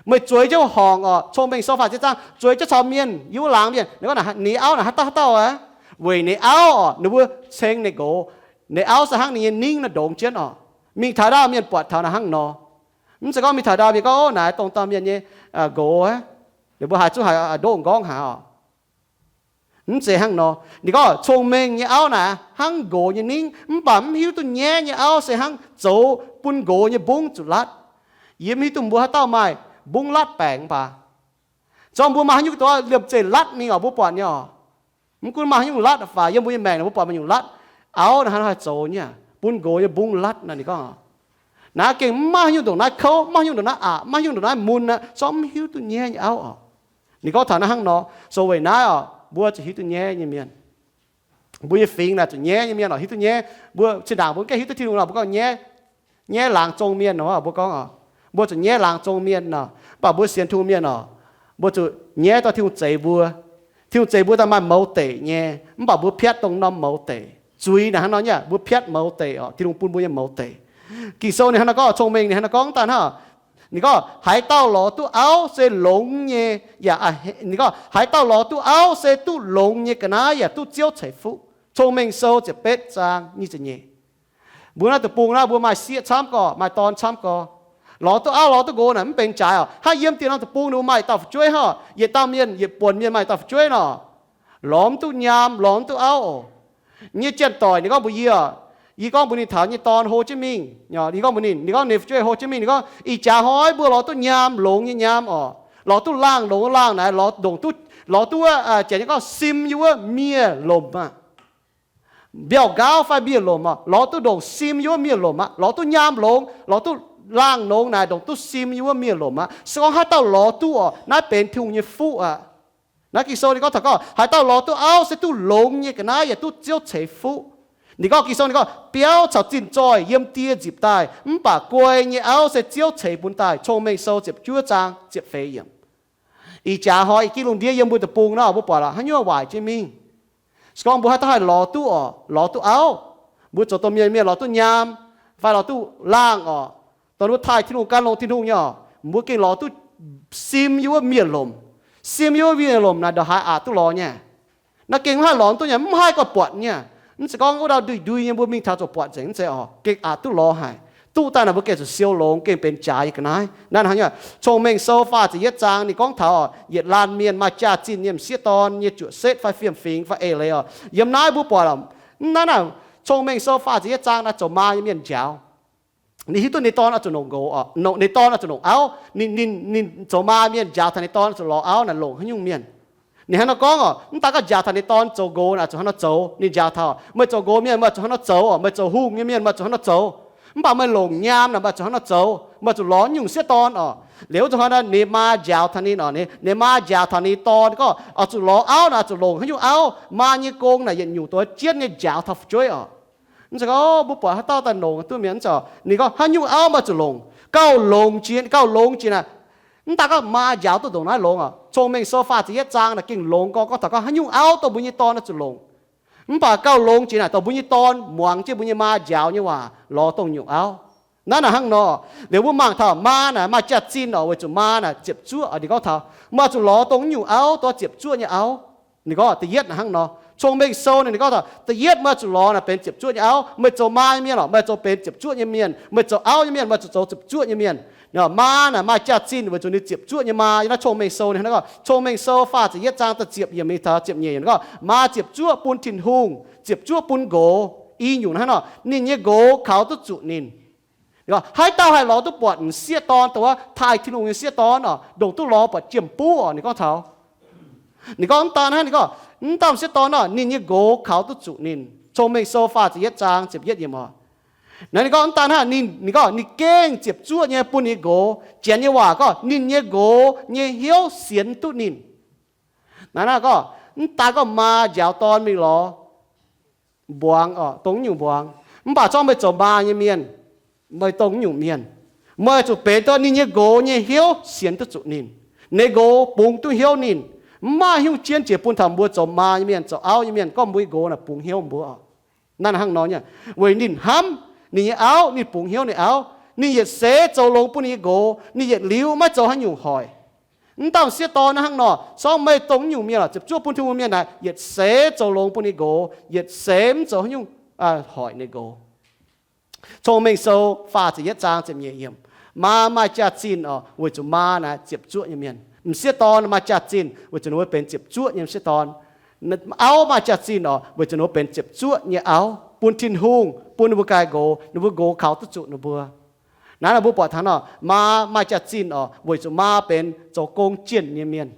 Meih zueiz jienv horngc oc, Cong-Mengh Sou faah ziex zaang, zueiz jienv caux mienh, yiem wuov laangz mienh, ninh gorngv, ninh auv naaic haaix dauh haaix dauh aqv. Weic ninh auv oc, ninh mbuo ceng ninh nqox. Ninh auv se hnangv ninh nyei ningv naaic ndongx jienv oc. Mingh taux ndau mienh buatc taux naaic hnangv nor. Mv zeiz gorngv mingh taux ndau mienh gorngv, naaic dongh dauh mienh nyei nqox aqv. Ninh mbuo haiz zungv haiz ndoqv nqorngv haic oc. Mv zeiz hnangv nor. Ninh gorngv cong-mengh nyei auv naaic hnangv nqox nyei ningv, mv baac mv hiuv duqv nyaiv nyei auv se hnangv zoux bun nqox nyei mbungv zuqc latv. Yie mv hiuv duqv mbuo haaix dauh maaih mbungv latv baengc mv baac, zorngv mbuo maaih haaix nyungc doz liemh zeih latv mingh oc, mbuo buatc nyei oc. Mv gunv maaih haaix nyungc latv faaux yiem mbuo nyei maengc, mbuo buatc maaih nyungc latv, auv naaic hnangv haaix zoux nyei, bun nqox nyei mbungv latv naaic. Ninh gorngv, naaiv gengh mv maaih haaix nyungc ndongc naaiv kouv, mv maaih haaix nyungc ndongc naaiv aqc, mv maaih haaix nyungc ndongc naaiv mun aqv, zorngv mv hiuv duqv nyaiv nyei auv oc. Ninh gorngv taux naaiv hnangv nor. So weic naaiv oc, mbuo zuqc hiuv duqv nyaiv nyei mienh. Mbuo nyei fingx naaic zuqc nyaiv nyei mienh oc, hiuv duqv nyaiv. Mbuo zinh ndaangc mbuo mv gaengh hiuv duqv Tin-Hungh nor, mbuo gorngv nyaiv, nyaiv laangz zong mienh nor, mbuo gorngv oc, mbuo zuqc nyaiv laangz zong mienh nor. Mv baac mbuo sienx Tin-Hungh mienh oc, mbuo zuqc nyaiv dongh Tin-Hungh zeix mbuo. Tin-Hungh zeix mbuo daaih maaih mouz deic nyei, mv baac mbuo piatv dongh norm mouz deic. Zuiz naaic hnangv nor nyei, mbuo piatv mouz deic oc, Tin-Hungh bun mbuo nyei mouz deic. Ging-Sou ninh hnangv nor gorngv, Cong-Mengh ninh hnangv nor gorngv daaih hnangv. Ninh gorngv, haaix dauh lorz duqv auv se longx nyei, yaac, ninh gorngv, haaix dauh lorz duqv auv se duqv longx nyei ga'naaiv yaac duqv Ziouv ceix fuqv. Cong-Mengh Sou ziepc betv zaang nyic ziepc nyeic. Mbuo naaiv deic-bung naaiv mbuo maaih sieqv camv gorx, maaih dorn camv gorx. Lorz duqv auv, lorz duqv nqox naaic mv benx jaaix oc. Hnangv yiem dieh norm deic-bung ninh mbuo maaih dauh fu'jueiv hnangv, yietc dauh mienh yietc buonc mienh maaih dauh fu'jueiv nor, lorz mv duqv nyaam, lorz mv duqv auv oc. Nyei janx-doic ninh gorngv mbuox yie, yie gorngv mbuox ninh taux nyei dorn hlo jienv mingh. Yie gorngv mbuox ninh, ninh gorngv ninh fu'jueiv hlo jienv mingh, ninh gorngv, Ih jaax hnoi mbuo lorz duqv nyaam longx nyei nyaam oc, lorz duqv laangh longx laangh naaic, lorz ndongc duqv, lorz duqv wuov, janx nyei gorngv sim yie wuov miev-lomc aqv. Mbiauh nqaauv fai miev-lomc oc, lorz duqv ndongc sim yie wuov miev-lomc aqv, lorz duqv nyaam longx, lorz duqv laangh longx naaic, ndongc duqv sim yie wuov miev-lomc aqv. Se gorngv haaix dauh lorz duqv oc, naaiv benx Tin-Hungh nyei fuqv aqv. Naaiv Ging-Sou ninh gorngv taux gorngv haaix dauh lorz duqv auv se duqv longx nyei ga'naaiv yaac duqv Ziouv ceix fuqv. Ninh gorngv, Ging-Sou ninh gorngv, Biauv caux zinh zoih yiem die nzipc daaih, mv baac guai nyei auv se Ziouv ceix bun daaih. Cong-Mengh Sou ziepc juov zaang ziepc feix yiemc. Ih jaax hnoi ih gih lungh ndiev yiem mbuo deic-bung nor, mbuo buatc lorqc haaix nyungc waaic jienv mingh. Se gorngv mbuo haaix dauh haih lorz duqv oc, lorz duqv auv, mbuo zoux domh mienh mienh lorz duqv nyaam fai lorz duqv laangh oc, dongh mbuo taaih Tin-Hungh, gan longx Tin-Hungh nyei oc, mbuo gengh lorz duqv sim yie wuov miev-lomc. Sim yie wuov miev-lomc naaic ndongc haaix aqc duqv lorz nyei. Naaiv gengh mv haih lorz duqv nyei, mv haih gorngv buatc nyei. Mv zeiz gorngv wuov dauh ndui-ndui nyei mbuo mingh taux ziouc buatc nzengc, mv zeiz oc. Gengh aqc duqv lorz haic. Duqv daaih naaic mbuo gengh zuqc siou longx, gengh benx jaax nyei ga'naaiv. Naaiv hnangv nyei, Cong-Mengh Sou faah ziepc yietv zaang ninh gorngv taux oc, yietc laanh mienh maaih jaax-zinh nyei m'sieqv dorn nyei juoqc setv fai fiem-fingx fai eix leiz oc. Yiem naaiv mbuo buatc oc, mv naaiv naaic, Cong-Mengh Sou faah ziepc yietv zaang naaiv zoux maa nyei mienh njaaux. Ninh hiuv duqv ninh dorn oix zuqc longc nqox, ninh dorn oix zuqc longc auv. Ninh, ninh, ninh zoux maa mienh njaaux taux ninh dorn oix zuqc lorz auv naaic longc haaix nyungc mienh. Ninh hnangv nor gorngv oc, mv daaih gorngv njaaux taux ninh dorn zoux nqox naaic zuqc hnangv nor zoux. Ninh njaaux taux, meih zoux nqox mienh meih zuqc hnangv nor zoux oc, meih zoux hungh nyei mienh meih zuqc hnangv nor zoux. Mv baac meih longc nyaam naaic meih zuqc hnangv nor zoux, meih zuqc lorz nyungc m'sieqv dorn oc. Liuz zuqc hnangv nor ninh maa njaaux taux ninh oc, ninh maa njaaux taux ninh dorn gorngv oix zuqc lorz auv naaic oix zuqc longc haaix nyungc auv. Maa nyei gong naaic yietc nyungc doix jienv nyei njaaux taux fu'jueiv oc. Mv zeiz gorngv mbuo buatc haaix dauh daaih longc duqv mienh, mv zeiz oc. Ninh gorngv haaix nyungc auv meih zuqc longc. Gauh longx jiex, gauh longx jiex naaic, mv daaih gorngv maa njaaux duqv ndongc naaiv longx oc. Cong-Mengh Sou faah ziepc yietv zaang naaic gengh longx gorngv, gorngv taux gorngv haaix nyungc auv dongh mbuo nyei dorn oix zuqc longc. Mv baac gauh longx jiex naaic dongh mbuo nyei dorn muangx jienv mbuo nyei maa njaaux nyei waac lorz dongh nyungc auv. Naaiv naaic hnangv nor, liuz mbuo mangc taux maa naaic maaih jaax-zinh oc, weic zuqc maa naaic ziepc zuoqv oc. Ninh gorngv taux meih zuqc lorz dongh nyungc auv, dorh ziepc zuoqv nyei auv. Ninh gorngv da'yietv naaic hnangv nor, Cong-Mengh Sou ninh gorngv taux da'yietv meih zuqc lorz naaic benx ziepc zuoqv nyei auv. Meih zoux maa nyei mienh oc, meih zoux benx ziepc zuoqv nyei mienh. Meih zoux auv nyei mienh meih zuqc zoux ziepc zuoqv nyei mienh. Maa naaic maaih jaax-zinh weic zuqc ninh ziepc zuoqv nyei maa. Yiem naaiv Cong-Mengh Sou ninh hnangv gorngv, Cong-Mengh Sou faah ziepc yietv zaang da'ziepc yiemc mingh taux ziepc nyeic yiemc gorngv, maa ziepc zuoqv bun Tin-Hungh, ziepc zuoqv bun nqox. I nyungc hnangv nor, ninh nyei nqox kaux duqv zuqc ninh. Haaix dauh haih lorz duqv buatc m'sieqv dorn, dongh wuov taaih Tin-Hungh nyei sieqv dorn oc, ndongc duqv lorz buatc jiem-buv oc. Ninh gorngv taux, ninh gorngv mv daan hnangv, ninh gorngv mv dauh m'sieqv dorn oc, ninh nyei nqox kaux duqv zuqc ninh. Cong-Mengh Sou faah ziepc yietv zaang ziepc yietv yiemc oc. Naaiv ninh gorngv mv daan hnangv, ninh, ninh gorngv ninh gengh ziepc zuoqv nyei bun ninh nqox. Janx nyei waac gorngv ninh nyei nqox nyei hnyouv sienx duqv ninh. Naaiv naaiv gorngv mv daan gorngv maa njaaux dorn mingh lorz mbuangz oc, dongh nyungc mbuangz. Mv baac zorngv meih zoux maa nyei mienh, meih dongh nyungc mienh, meih zuqc benx dongh ninh nyei nqox nyei hnyouv sienx duqv zuqc ninh. Ninh nqox bungx duqv hnyouv ninh. Mv maaih haaix nyungc jienv jiex bun taux mbuo zoux maa nyei mienh, zoux auv nyei mienh gorngv mbuo nyei nqox naaic bungx hnyouv mbuo oc. Naaiv hnangv nor nyei, weic ninh hnamv ninh nyei auv, ninh bungx hnyouv ninh auv. Ninh yietc seix zoux longx bun ninh nyei nqox, ninh yietc liuz maiv zoux haaix nyungc hoic. Mv dauh m'sieqv dorn naaiv hnangv nor, sorng meih dongh nyungc mienh oc, ziepc zuoqv bun Tin-Hungh mienh naaic, yietc seix zoux longx bun ninh nqox, yietc seix mv zoux haaix nyungc hoic ninh nqox. Cong-Mengh Sou faah ziepc yietv zaang ziepc nyeic yiemc. Maa maaih jaax-zinh oc, weic zuqc maa naaic ziepc zuoqv nyei mienh. M'sieqv dorn maaih jaax-zinh weic zuqc ninh mbuo benx ziepc zuoqv nyei m'sieqv dorn. Auv maaih jaax-zinh oc, weic zuqc ninh mbuo benx ziepc zuoqv nyei auv bun Tin-Hungh, bun ninh mbuo ganh nqox, ninh mbuo nqox kaux duqv zuqc ninh mbuo. Naaiv nor mbuo buatc taux nor, maa maaih jaax-zinh oc, weic zuqc maa benx zoux gong jienh nyei mienh.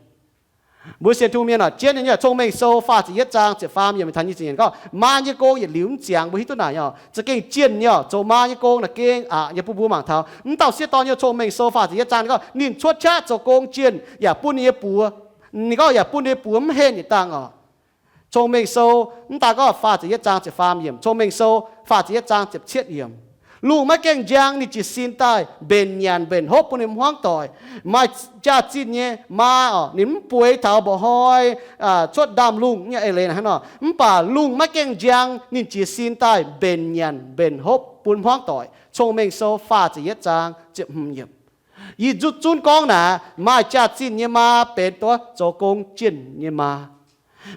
Mbuo sienx Tin-Hungh mienh oc, jienv nyei, Cong-Mengh Sou faah ziepc yietv zaang ziepc faam yiemc taux nyic ziepc yiemc gorngv, maa nyei gong yietc liuz mv ziangx. Mbuo hiuv duqv naaic nyei oc, za'gengh jienh nyei oc, zoux maa nyei gong naaic gengh aqc nyei bun mbuo mangc taux. Mv dauh m'sieqv dorn nyei, Cong-Mengh Sou faah ziepc yietv zaang ninh gorngv ninh cuotv qaqv zoux gong jienh yaac bun ninh nyei buoz, ninh gorngv yaac bun ninh nyei buoz mv henh yietc dangh oc. Cong-Mengh Sou, mv daaih gorngv faah ziepc yietv zaang ziepc faam yiemc, Cong-Mengh Sou faah ziepc yietv zaang ziepc cietv yiemc. Lungh maiv gaengh njang ninh jiez sin daaih mbenc nyanc mbenc hopv bun ninh hmuangv doic. Maaih jaax-zinh nyei maa oc, ninh mv bueix taux mba'hnoi cuotv ndaamv-lungh nyei eix leiz hnangv nor. Mv baac lungh maiv gaengh njang ninh jiez sin daaih mbenc nyanc mbenc hopv bun hmuangv doic. Cong-Mengh Sou faah ziepc yietv zaang ziepc hmz yiemc. Yie zutv zunv gorngv naaic, maaih jaax-zinh nyei maa benx duqv zoux gong jienh nyei maa.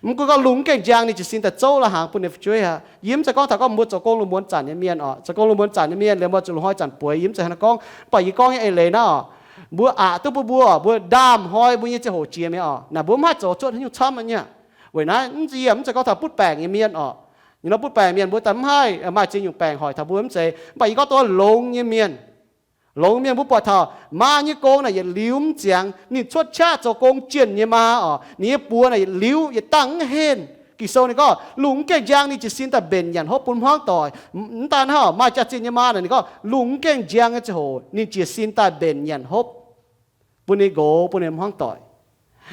Mv gunv gorngv lungh mv gaengh njang ninh jiez sin daaih zouv la'hnaangx bun ninh fu'jueiv aqv. Yie mv zeiz gorngv taux gorngv mbuo zoux gong lungh muonz zanc nyei mienh oc, zoux gong lungh muonz zanc nyei mienh liemh mbuo zuqc lungh hnoi zanc bueix, yie mv zeiz hnangv naaiv gorngv. Mv baac yie gorngv nyei eix leiz naaiv oc, mbuo aqc duqv bun mbuo, mbuo ndaam hnoi mbuo nyei ziangh hoc jiex mi'aqv oc. Naaic mbuo mv haih zoux cuotv haaix nyungc camv nyei aqv. Weic naaiv mv zeiz yie mv zeiz gorngv taux butv baengc nyei mienh oc. Nyungc nor butv baengc mienh mbuo daaih mv haih maaih ziex nyungc baengc hoic taux mbuo mv zeiz. Mv baac yie gorngv dongh longx nyei mienh, longx mienh mbuo buatc taux maa nyei gong naaic yietc liuz mv ziangx, ninh cuotv qaqv zoux gong jienh nyei maa oc, ninh nyei buoz naaic yietc liuz yietc dangh mv henh. Ging-Sou ninh gorngv lungh mv gaengh njang ninh jiez sin daaih mbenc nyanc hopv bun hmuangv doic. Mv daan hnangv, maaih jaax-zinh nyei maa naaic ninh gorngv lungh mv gaengh njang nyei ziangh hoc ninh jiez sin daaih mbenc nyanc hopv bun ninh nqox, bun ninh hmuangv doic.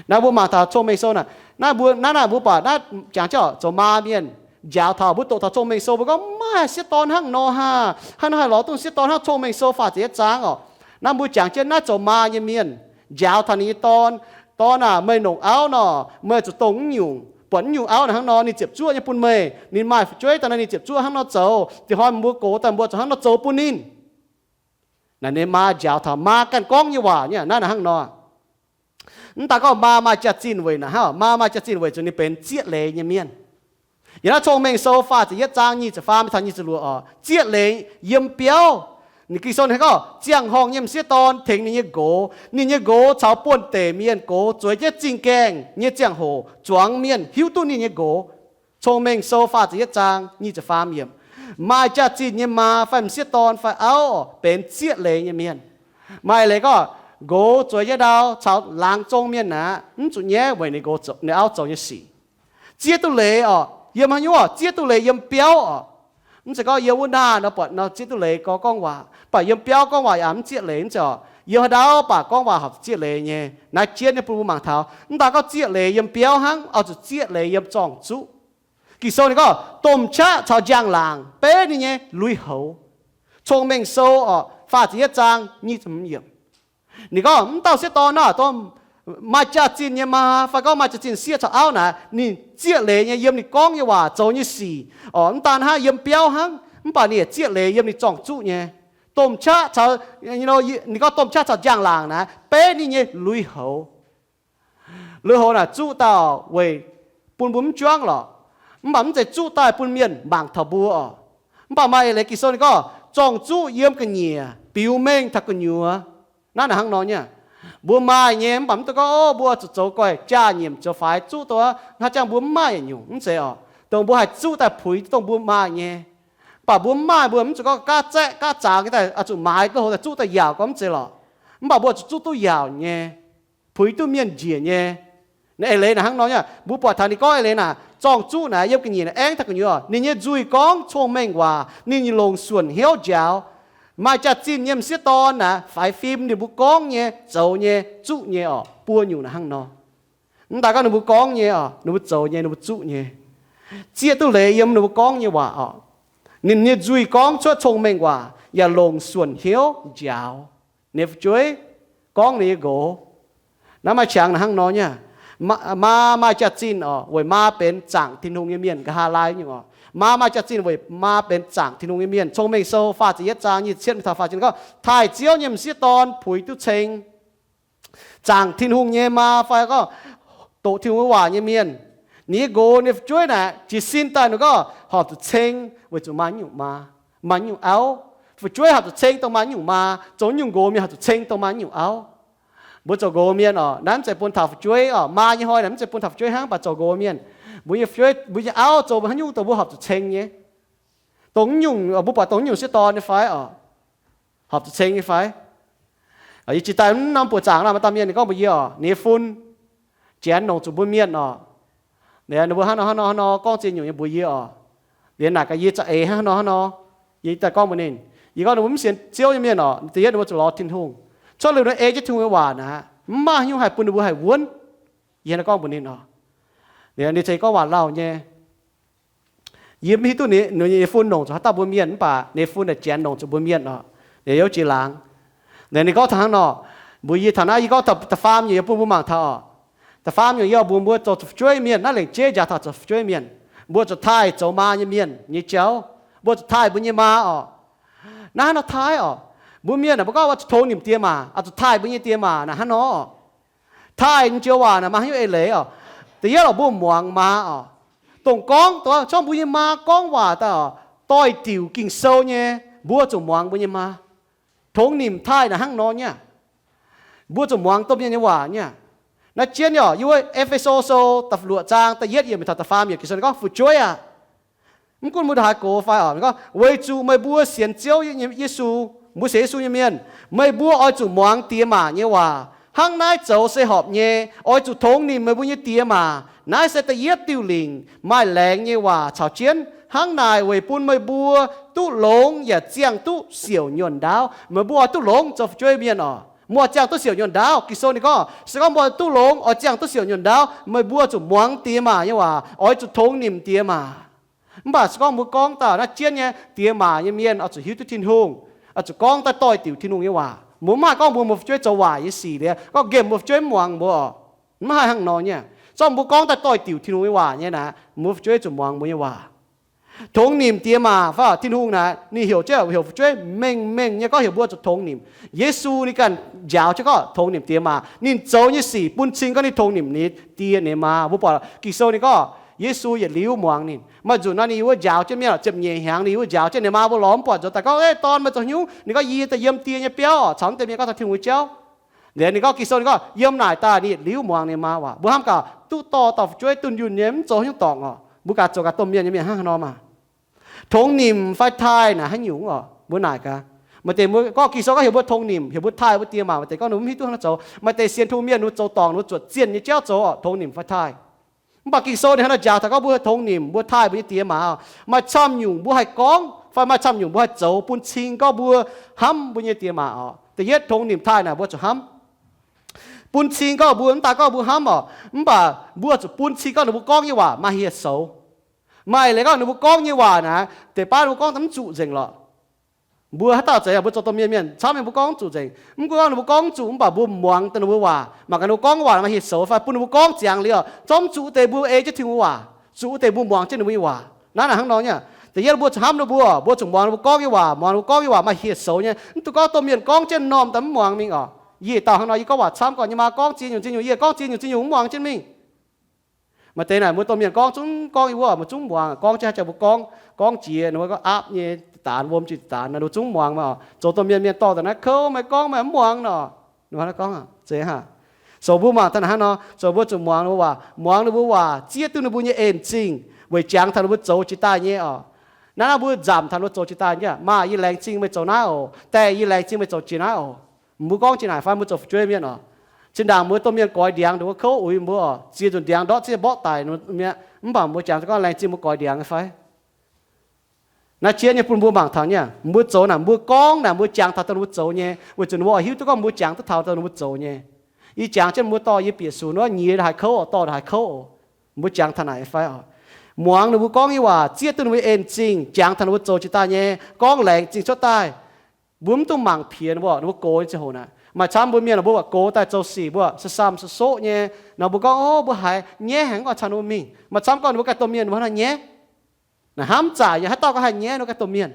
Naaiv mbuo mangc taux Cong-Mengh Sou naaic, naaiv mbuo, naaiv naaic mbuo buatc naaiv jangx jienv zoux maa mienh njaaux taux mbuo doqc taux Cong-Mengh Sou mbuo gorngv mv maaih sieqv dorn hnangv nor haah, hnangv nor haih lorz duqv sieqv dorn hnangv. Cong-Mengh Sou faah ziepc yietv zaang oc, naaiv mbuo jangx jienv naaiv zoux maa nyei mienh njaaux taux ninh nyei dorn, Dorn aah, meih longc auv nor, meih zuqc dongh naaiv nyungc, buatc naaiv nyungc auv naaic hnangv nor, ninh ziepc zuoqv nyei bun meih, ninh maaih fu'jueiv daaih nor ninh ziepc zuoqv hnangv nor zoux, dinh hnoi mbuo gox daaih mbuo zuqc hnangv nor zoux bun ninh. Naaic ninh maa njaaux taux maa ganh gorngv nyei waac nyei naaiv naaic hnangv nor. Mv daan gorngv maa maaih jaax-zinh weic naaic hnangv, maa maaih jaax-zinh weic zuqc ninh benx zieqv leiz nyei mienh. Yiem naaiv Cong-Mengh Sou faah ziepc yietv zaang nyic ziepc faam mingh taux nyic ziepc luoqc oc, zieqv leiz yiem biauv. Ninh Ging-Sou ninh gorngv ziangh horngh nyei m'sieqv dorn tengx ninh nyei nqox, ninh nyei nqox caux buonv-deic mienh gox zueiz jienv zingh gaengh nyei ziangh hoc zuangx mienh hiuv duqv ninh nyei nqox. Cong-Mengh Sou faah ziepc yietv zaang nyic ziepc faam yiemc. Maaih jaax-zinh nyei maa fai m'sieqv dorn fai auv benx zieqv leiz nyei mienh. Maaih leiz gorngv nqox zueiz nyei ndau caux laangz zong mienh aqv, mv zuqc nyaiv weic ninh nqox, ninh auv zoux nyei sic. Zieqv duqv leiz oc, yiem haaix nyungc oc? Zieqv duqv leiz yiem biauv oc. Mv zeiz gorngv yiem wuov naah nor buatc nor zieqv duqv leiz gorngv, gorngv waac, mv baac yiem biauv gorngv waac yaac mv zieqv leiz. Mv zeiz oc, yiem haaix ndau baac gorngv waac horpc zieqv leiz nyei. Naaiv jienv nyei bun mbuo mangc taux, mv daan gorngv zieqv leiz yiem biauv hnangv, oix zuqc zieqv leiz yiem zorng-zuqv. Ging-Sou ninh gorngv domh qaqv caux njang-laangc beiv ninh nyei lui-houx. Cong-Mengh Sou oc, faah ziepc yietv zaang nyic ziepc hmz yiemc. Ninh gorngv mv dauh sieqv dorn naaic, dongh maaih jaax-zinh nyei maa fai gorngv maaih jaax-zinh sieqv caux auv naaic, ninh zieqv leiz nyei yiem ninh gorngv nyei waac, zoux nyei sic oc. Mv daan hnangv yiem biauv hnangv, mv baac ninh yaac zieqv leiz yiem ninh zorng-zuqv nyei. Domh qaqv caux, ninh gorngv domh qaqv caux njang-laangc naaic beiv ninh nyei lui-houx. Lui-houx naaic zuqv dauh weic bun mbuo mv juangv lorqc, mv baac mv zeiz zuqv daaih bun mienh mangc taux mbuo oc. Mv baac maaih eix leiz Ging-Sou ninh gorngv zorng-zuqv yiem ga'nyiec biux mengh taux gu'nyuoz. Naaiv naaic hnangv nor nyei. Mbuo maaih nyei, mv baac mv dungx gorngv, o, mbuo zuqc zoux guaih jaa-nyiemc zoux faix zuqv duqv, hnangv jangv mbuo mv maaih yietc nyungc. Mv zeiz oc. Dongh mbuo haih zuqv daaih puix duqv dongh mbuo maaih nyei. Mv baac mbuo mv maaih, mbuo mv zuqc gorngv gaav zaeqv gaav zaangx nyei daaih oix zuqc maaiz duqv hlo daaih zuqv daaih yaauc gorngv mv zeiz lorqc. Mv baac mbuo zuqc zuqv duqv yaauc nyei, puix duqv mienh njiec nyei. Naaiv eix leiz naaic hnangv nor nyei. Mbuo buatc taux ninh gorngv eix leiz naaic, zorng-zuqv naaic yiem ga'nyiec naaic aengv taux gu'nyuoz, ninh nyei nzuih gorngv cong-mengh waac, ninh longc suonc hnyouv njaaux. Maaih jaax-zinh nyei m'sieqv dorn naaic faix fim ninh mbuo gorngv nyei, zoux nyei, zuqv nyei oc, buo nyungc naaic hnangv nor. Mv daan gorngv ninh mbuo gorngv nyei oc, ninh mbuo zoux nyei, ninh mbuo zuqv nyei, zieqv duqv leiz yiem ninh mbuo gorngv nyei waac oc. Ninh nyei nzuih gorngv cuotv cong-mengh waac yaac longc suonc hnyouv njaaux ninh fu'jueiv, gorngv ninh nyei nqox. Naaiv maaih qangx naaic hnangv nor nyei. Maa, maa maaih jaax-zinh oc, weic maa benx zaangc Tin-Hungh nyei mienh, nqa'haav laai nyungc oc. Maa maaih jaax-zinh weic maa benx zaangc Tin-Hungh nyei mienh. Cong-mengh sou faah ziepc yietv zaang nyic ziepc cietv mingh taux faah ziepc gorngv, taaih Ziouv nyei m'sieqv dorn puix duqv ceng. Zaangc Tin-Hungh nyei maa fai gorngv doqc Tin-Hungh waac nyei mienh, ninh nyei nqox, ninh nyei fu'jueiv naaic jiez sin daaih ninh gorngv horpc zuqc ceng weic zuqc maaih nyungc maa, maaih nyungc auv. Fu'jueiv horpc zuqc ceng dongh maaih nyungc maa, zoux nyungc nqox mienh horpc zuqc ceng dongh maaih nyungc auv. Mbuo zoux nqox mienh oc, naaiv mv zeiz bun taux fu'jueiv oc. Maa nyei hnoi naaiv mv zeiz bun taux fu'jueiv hnangv, mv baac zoux nqox mienh, mbuo nyei fu'jueiv, mbuo nyei auv zoux haaix nyungc dongh mbuo horpc zuqc ceng nyei. Dongh nyungc, mbuo buatc dongh nyungc sieqv dorn nyei fai oc, horpc zuqc ceng nyei fai? Yie jiex daaih mv norm buoqc zaangc nor, maaih dauh mienh ninh gorngv mbuox yie oc, ninh nyei fun Janx longc zuqc mbuo mienh oc. Ninh mbuo hnangv nor hnangv nor hnangv nor gorngv ziex nyungc nyei mbuox yie oc. Liuz naaic gaax yie za'eix hnangv nor hnangv nor. Yie daaih gorngv mbuox ninh, yie gorngv ninh mbuo mv sienx Ziouv nyei mienh oc, da'yietv ninh mbuo zuqc lorz Tin-Hungh. Cuotv liuz ninh ei jienv Tin-Hungh nyei waac naaic, mv maaih haaix nyungc haih bun ninh mbuo haih wuonv. Yie hnangv nor gorngv mbuox ninh oc. Ninh ceix gorngv waac lauh nyei. Yie mv hiuv duqv ninh nyei fun longc zuqc haaix dauh mbuo mienh, mv baac ninh nyei fun naaic Janx longc zuqc mbuo mienh oc. Ninh youv jiex laangz. Ninh gorngv taux hnangv nor, mbuox yie taux naaiv, yie gorngv da'faam nyungc yie bun mbuo mangc taux oc. Da'faam nyungc yie oix mbuox mbuo zoux zuqc fu'jueiv mienh, naaiv lengc jeiv njaaux taux zoux fu'jueiv mienh. Mbuo zuqc taaih zoux maa nyei mienh nyei jauv. Mbuo zuqc taaih mbuo nyei maa oc. Naaiv hnangv nor taaih oc. Mbuo mienh aah, mbuo gorngv oix zuqc tongx nimc die maac, oix zuqc taaih mbuo nyei die maac naaic hnangv nor. Taaih nyei joux waac naaic maaih haaix nyungc eix leiz oc? Da'yietv oc, mbuo muangx maa oc. Dongh gorngv, dongh gorngv mbuo nyei maa gorngv waac daaih oc, doix-diuc Ging-Sou nyei, mbuo zuqc muangx mbuo nyei maa. Tongx nimc taaih naaic hnangv nor nyei. Mbuo zuqc muangx domh mienh nyei waac nyei. Naaiv jienv oc, yiem wuov E^fe^so Sou da'luoqc zaang da'yietv yiemc taux da'faam yiemc Ging-Sou ninh gorngv, fu'jueiv aac, mv gunv mbuo ndongc haaix gox fai oc, ninh gorngv, weic zuqc meih mbuo sienx Ziouv Yesu, mbuo sienx Yesu nyei mienh, meih mbuo oix zuqc muangx diex maac nyei waac. Hnangv naaiv zoux se horpc nyei. Oix zuqc tongx nimc meih mbuo nyei diex maac. Naaiv se da'yietv diuh lingc, maaih laengz nyei waac caux jienv. Hnangv naaic weic bun meih mbuo duqv longx yaac ziangh duqv siouc nyuonh ndaauv. Meih mbuo oix duqv longx zoux fu'jueiv mienh oc, mbuo ziangh duqv siouc nyuonh ndaauv. Ging-Sou ninh gorngv, se gorngv mbuo duqv longx oix ziangh duqv siouc nyuonh ndaauv, meih mbuo zuqc muangx diex maac nyei waac, oix zuqc tongx nimc diex maac. Mv baac se gorngv mbuo gorngv daaih naaiv jienv nyei diex maac nyei mienh oix zuqc hiuv duqv Tin-Hungh, oix zuqc gorngv daaih doix-diuc Tin-Hungh nyei waac. Mbuo mv haih gorngv mbuox mbuo fu'jueiv zoux waaic nyei sic liuz, gorngv nqemh mbuo fu'jueiv mv muangx mbuo oc. Mv haih hnangv nor nyei. Se gorngv mbuo gorngv daaih doix-diuc Tin-Hungh nyei waac nyei naaic, mbuo fu'jueiv zuqc muangx mbuo nyei waac. Tongx nimc diex maac fai Tin-Hungh naaic, ninh heuc jienv heuc fu'jueiv mengh mengh nyei gorngv heuc mbuo zuqc tongx nimc. Yesu ninh ganh njaaux jienv gorngv tongx nimc diex maac. Ninh zoux nyei sic bun cing gorngv ninh tongx nimc ninh die ninh maa. Mbuo buatc Ging-Sou ninh gorngv Yesu yietc liuz muangx ninh. Maaih nzunc nor ninh yiem wuov njaaux jienv mienh oc, ziepc-nyeic hnyangx ninh yiem wuov njaaux jienv ninh maa mbuo lorz mv buatc nzoux daaih gorngv, Ei, Dorn, meih zoux haaix nyungc? Ninh gorngv, Yie daaih yiem die nyei biauv oc. Caux wuov deix mienh gorngv taux Tin-Hungh nyei jauv. Liuz ninh gorngv, Ging-Sou ninh gorngv yiem naaic daaih ninh yietc liuz muangx ninh maa waac. Mbuo hnamv gaax, duqv dorh dauh fu'jueiv dunh yunh nyei mv zoux haaix nyungc dorngc oc. Mbuo gaax zoux gaax domh mienh nyei mienh hnangv haaix nor maah. Tongx nimc fai taaih naaic haaix nyungc oc? Mbuo naaic gaax. Maaih deix mbuo gorngv Ging-Sou gorngv heuc mbuo tongx nimc, heuc mbuo taaih mbuo die maac. Maaih deix gorngv ninh mv hiuv duqv hnangv nor zoux. Maaih deix sienx Tin-Hungh mienh ninh mbuo zoux dorngc, ninh mbuo zuotc zienh nyei jauv zoux oc, tongx nimc fai taaih. Mv baac Ging-Sou ninh hnangv nor njaaux taux gorngv mbuo tongx nimc, mbuo taaih mbuo nyei die maac oc. Maaih camv nyungc mbuo haih gorngv fai maaih camv nyungc mbuo haih zoux bun cing gorngv mbuo hnamv mbuo nyei die maac oc. Da'yietv, tongx nimc taaih naaic mbuo zuqc hnamv. Bun cing gorngv mbuo, mv daaih gorngv mbuo hnamv oc, mv baac mbuo zuqc bun cing gorngv ninh mbuo gorngv nyei waac maaih hieh soux. Maaih leiz gorngv ninh mbuo gorngv nyei waac naaic, deix baav ninh mbuo gorngv daaih mv zuqc nzengc lorqc. Mbuo haaix dauh zeiz, mbuo zoux domh mienh mienh camv mienh mbuo gorngv mv zuqc nzengc. Mv gunv gorngv ninh mbuo gorngv mv zuqc, mv baac mbuo muangx daaih ninh mbuo waac, mangc gaax ninh mbuo gorngv waac maaih hieh soux fai bun ninh mbuo gorngv ziangx liuz oc, zorqv mv zuqc wuov deix mbuo ei jienv Tin-Hungh waac, zuqc wuov deix mbuo muangx jienv ninh mbuo nyei waac. Naaiv naaic hnangv nor nyei. Da'yietv, mbuo zuqc hnamv ninh mbuo, mbuo zuqc muangx ninh mbuo gorngv nyei waac, muangx ninh mbuo gorngv nyei waac maaih hieh soux nyei. Mv dungx gorngv domh mienh gorngv jienv m'normh daaih mv muangx mingh oc. Yie dauh hnangv nor, yie gorngv waac camv gorngv yie maa gorngv ziex nyungc ziex nyungc, yie gorngv ziex nyungc ziex nyungc mv muangx jienv mingh. Maaih deix naaic mbuo domh mienh gorngv zungv gorngv yie wuov, mbuo zungv muangx, gorngv jienv haaix jaax mbuo gorngv, gorngv jiex ninh mbuo gorngv aapv nyei daanx, wuom jiex daanx, ninh mbuo zungv muangx maah. Zoux domh mienh mienh dorh daaih naaiv kouv, meih gorngv meih mv muangx nor. Ninh mbuo gorngv, zoux mbuo mangc taux naaic hnangv nor, zoux mbuo zuqc muangx ninh mbuo waac, muangx ninh mbuo waac zieqv duqv ninh mbuo nyei en zingh weic jangx taux ninh mbuo zoux jiex daaih nyei oc. Naaiv naaiv mbuo nzamc taux ninh mbuo zoux jiex daaih nyei, Maah, yie laengz zingh meih zoux naaiv oc. Daeh, yie laengz zingh meih zoux jiex naaiv oc. Mbuo gorngv jiex naaic fai mbuo zoux fu'jueiv mienh oc, zinh ndaangc mbuo domh mienh goix ndiangx ndongc wuov kouv uix mbuo oc, ziex nzunc ndiangx ndortv zieqv mborqv daic mi'aqv, mv baac mbuo jangx gorngv laengz zingh mbuo goix ndiangx fai? Naaiv jiex nyei bun mbuo mangc taux nyei, mbuo zoux naaic, mbuo gorngv naaic, mbuo jangx taux dongh mbuo zoux nyei, weic zuqc ninh mbuo oix hiuv duqv gorngv mbuo jangx duqv taux dongh ninh mbuo zoux nyei. Yie jangx jienv mbuo dorh yie bieqc sux wuov nyiex haaix kouv oc, dorh haaix kouv oc. Mbuo jangx taux naaic fai oc? Muangx ninh mbuo gorngv nyei waac zieqv duqv ninh mbuo en zingh, jangx taux ninh mbuo zoux jiex daaih nyei, gorngv laengz zingh cuotv daaih. Mbuo mv dungx mangc piex ninh mbuo, ninh mbuo gox nyei ziangh hoc naaic. Maaih camv mbuo mienh mbuo gox daaih zoux sic mbuo se sam se soqv nyei nor, mbuo gorngv, Ov, mbuo haiz nyaiv haic, mv oix caux ninh mbuo mingh. Maaih camv gorngv ninh mbuo ganh domh mienh mbuo hnangv nyaiv. Naaic hnamv zaaic nyei, haaix dauh gorngv haih nyaiv ninh ganh domh mienh?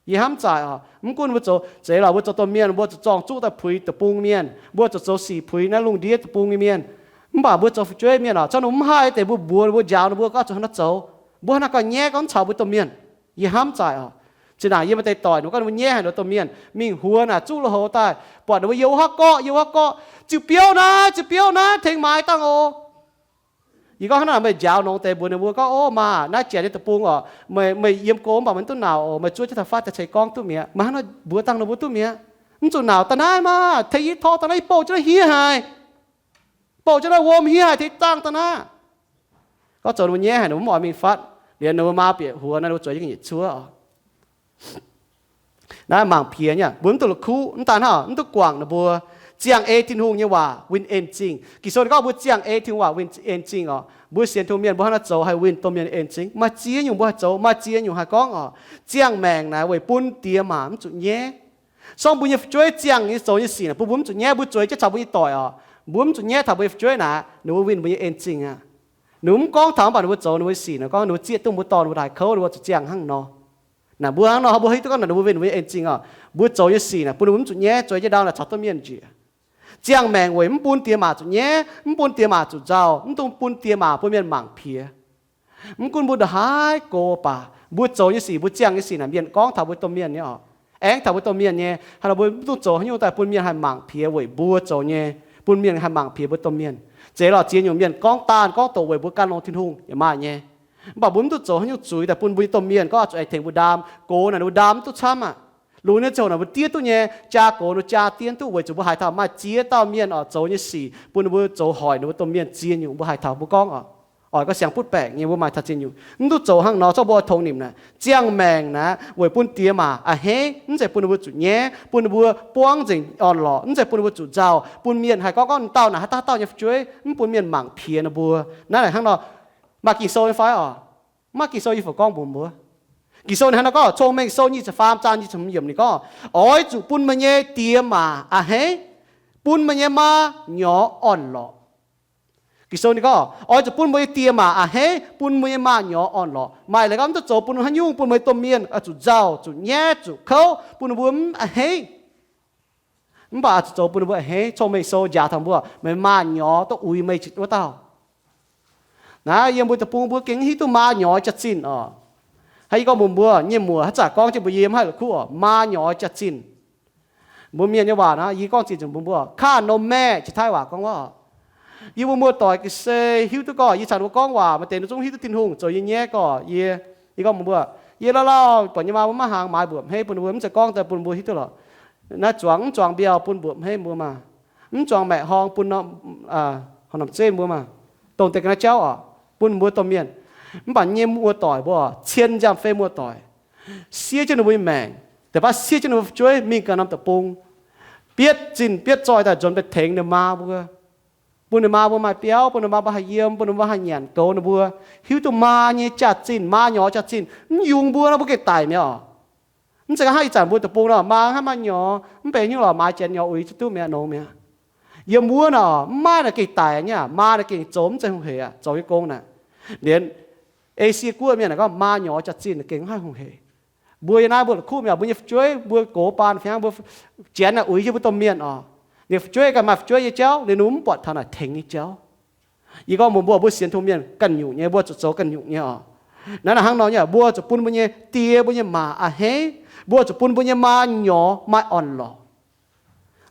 Yie hnamv zaaic oc. Mv gunv mbuo zoux zeiz lorqc, mbuo zoux domh mienh mbuo zuqc zorng zuqv daaih puix deic-bung mienh, mbuo zuqc zoux sic puix naaiv lungh ndiev deic-bung nyei mienh. Mv baac mbuo zoux fu'jueiv mienh oc, zorqv ninh mbuo mv haih deix mbuo mbuox ninh mbuo, njaaux ninh mbuo gorngv zuqc hnangv naaiv zoux. Mbuo hnangv naaiv gorngv nyaiv gorngv mv caux mbuo domh mienh. Yie hnamv zaaic oc. Zinh ndaangc yie maaih deix doic ninh mbuo gorngv ninh mbuo nyaiv haic ninh mbuo domh mienh, mingh huox naaic zuqv lui-houx daaih, buatc ninh mbuo yiem wuov haav gorqv, yiem wuov haav gorqv, ziux biouv naaiv, ziux biouv naaiv, tengx maaiz dangh oc. Yie gorngv hnangv naaic, meih njaaux nongx deix mbuox ninh mbuo gorngv, Ov, maah, naaiv janx nyei deic-bung oc, meih, meih yiem go mv baac meih mv duqv nauc oc, meih zuov jienv taux fatv daaih ceix gorngv duqv mi'aqv. Meih hnangv naaic mbuox dangh ninh mbuo duqv mi'aqv. Mv zuqc nauc, daaih naaiv maah, tengx yie torh daaih naaiv, yie bouh jienv naaiv hniev haic, bouh jienv naaiv wuom hniev haic, tengx zaangh daaih naaiv. Gorngv zoux ninh mbuo nyaiv haic, ninh mbuo mv oix mingh fatv. Liuz ninh mbuo maa bieqc huox naaiv, ninh mbuo zueiz jienv nyic cuotv oc. Naaiv mangc piex nyei, mbuo mv duqv la'kuqv, mv daan hnangv, mv duqv guangc ninh mbuo. Ziangh ei Tin-Hungh nyei waac win en zingh. Ging-Sou ninh gorngv mbuo ziangh ei Tin-Hungh waac win en zingh oc. Mbuo sienx Tin-Hungh mienh mbuo hnangv naaiv zoux haih win domh mienh en zingh. Maaih ziex nyungc mbuo haih zoux, maaih ziex nyungc haih gorngv oc. Ziangh maengc naaic weic bun diex maac mv zuqc nyaiv. Se gorngv mbuo nyei fu'jueiv ziangh nyei zoux nyei sic naaic bun mbuo mv zuqc nyaiv, mbuo zueiz jienv caux mbuo nyei doic oc, mbuo mv zuqc nyaiv taux mbuo nyei fu'jueiv naaic, ninh mbuo win mbuo nyei en zingh aqv. Ninh mbuo mv gorngv taux mv baac ninh mbuo zoux ninh mbuo nyei sic naaic, gorngv ninh mbuo zieqv duqv mbuo dorh ninh mbuo daaih kouv, ninh mbuo zuqc ziangh hnangv nor. Naaic mbuo hnangv nor mbuo hiuv duqv gorngv naaic ninh mbuo win mbuo nyei en zingh oc. Mbuo zoux nyei sic naaic bun ninh mbuo mv zuqc nyaiv, zueiz jienv ndau naaic caux domh mienh njiec. Ziangh maengc weic mv bun diex maac zuqc nyaiv, mv bun diex maac zuqc nzauh, mv dungx bun diex maac bun mienh mangc piex. Mv gunv mbuo ndongc haaix gox baac, mbuo zoux nyei sic, mbuo ziangh nyei sic naaic, mienh gorngv taux mbuo domh mienh nyei oc. Aengx taux mbuo domh mienh nyei, haaix nor mbuo mv dungx zoux haaix nyungc daaih bun mienh haih mangc piex weic mbuo zoux nyei, bun mienh haih mangc piex mbuo domh mienh. Zeiz lorqc, ziex nyungc mienh gorngv daanh gorngv doqc weic mbuo gan longx Tin-Hungh yaac maaih nyei. Mv baac mbuo mv dungx zoux haaix nyungc zuiz daaih bun mbuo nyei domh mienh gorngv zuqc aengx tengx mbuo ndaam. Gox naaic ninh mbuo ndaam mv duqv camv aqv. Lungh nyei ziangh hoc naaic mbuo diev duqv nyei, jaa gox ninh mbuo jaa diev duqv weic zuqc mbuo haiz taux maaih ziex dauh mienh oc zoux nyei sic bun ninh mbuo zoux hoic ninh mbuo domh mienh ziex nyungc mbuo haiz taux mbuo gorngv oc. Oix gau siangx butv baengc nyei mbuo maaih taux ziex nyungc. Mv dungx zoux hnangv nor, zorqv mbuo oix tongx nimc naaic. Ziangh maengc naaic weic bun diex maac a'hneiv, mv zeiz bun ninh mbuo zuqc nyaiv, bun ninh mbuo buangv nzengc orn-lorqc, mv zeiz bun ninh mbuo zuqc nzauh, bun mienh haih gorngv gorngv ninh dauh naaic haaix dauh haaix dauh nyei fu'jueiv, mv bun mienh mangc piex ninh mbuo. Naaiv naaic hnangv nor, maaih Ging-Sou nyei fai oc? Maaih Ging-Sou yie fungc gorngv mbuox mbuo. Ging-Sou ninh hnangv nor gorngv, Cong-Mengh Sou nyic ziepc faam zaang nyic ziepc hmz yiemc ninh gorngv, oix zuqc bun meih nyei diex maac a'hneiv, bun meih nyei maa nyorx orn-lorqc. Ging-Sou ninh gorngv, oix zuqc bun mbuo nyei diex maac a'hneiv, bun mbuo nyei maa nyorx orn-lorqc. Maaih leiz gorngv mv dungx zoux bun haaix nyungc bun meih domh mienh oix zuqc nzauh, zuqc nyaiv, zuqc kouv, bun ninh mbuo mv a'hneiv. Mv baac oix zuqc zoux bun ninh mbuo a'hneiv. Cong-Mengh Sou njaaux taux mbuo, meih maa nyorx duqv uix meih wuov dauh. Naaiv yiem mbuo deic-bung mbuo gengh hiuv duqv maa nyorx jaax-zinh oc. Hnangv yie gorngv mbuox mbuo, nyei muoc haaix zanc gorngv jienv mbuox yie, mv haih la'kuqv oc, maa nyorx jaax-zinh. Mbuo mienh nyei waac naaiv, yie gorngv zinh nzengc mbuox mbuo, ข้าน้องแม่ jiex Taiv waac gorngv wuov. Yie mbuo muoz-doic ga'sie hiuv duqv gorngv yie caux ninh mbuo gorngv waac maaih deix ninh zungv hiuv duqv Tin-Hungh zoux yie nyaiv gorngv yie, yie gorngv mbuox mbuo, yie lauh lauh buatc nyei maa mbuo maiv hnaangx maaiz mbuoqc hmeiv bun ninh mbuo, mv zeiz gorngv daaih bun mbuo hiuv duqv lorqc. Naaiv zuangx mv zuangx mbiauh bun mbuoqc hmeiv mbuo maah. Mv zuangx maeqc horngh bun norm, horngh norm zeiv mbuo maah. Dongh deix ga'naaiv jauv oc, bun mbuo domh mienh. Mv baac nyei muoz-doic mbuo, cien nziaamv-fei muoz-doic, siev jienv ninh mbuo nyei maengc, deix baav siev jienv ninh mbuo fu'jueiv mingh ganh norm deic-bung, bietv zinh bietv zoih daaih nzuonx mbenc tengx ninh maa mbuo, bun ninh maa mbuo maaih biauv, bun ninh maa mbuo haih yiem, bun ninh maa mbuo haih nyanc goux ninh mbuo. Hiuv duqv maa nyei jaax-zinh, maa nyorx jaax-zinh mv yungz mbuo nor, mbuo gengh daic mi'aqv oc. Mv zeiz gorngv hnangv ih zanc mbuo deic-bung nor, maa hnangv maa nyorx mv benx nyungc lorqc, maaiz janx nyorx uix ziex duqv mi'aqv nongx mi'aqv. Yiem wuov nor, mv maaih naaic gengh daic nyei aqv, maa naaic gengh zoux mv zeiz hungh hec aqv, zoux nyei gong naaic. Liemh Esie guoqv mienh naaic gorngv maa nyorx jaax-zinh naaic gengh mv haih hungh hec. Mbuo yiem naaiv mbuo la'kuqv mi'aqv, mbuo nyei fu'jueiv, mbuo gox baan fih hnangv mbuo janx naaic uix jienv mbuo domh mienh oc. Ninh fu'jueiv ganh maaih fu'jueiv nyei jauv, ninh mbuo mv buatc taux naaic tengx nyei jauv. Yie gorngv mbuox mbuo, mbuo sienx Tin-Hungh mienh ganh nyungc nyei, mbuo zuqc zoux ganh nyungc nyei oc. Naaiv naaic hnangv nor nyei, mbuo zuqc bun mbuo nyei die mbuo nyei maa a'hneiv, mbuo zuqc bun mbuo nyei maa nyorx maaih orn-lorqc.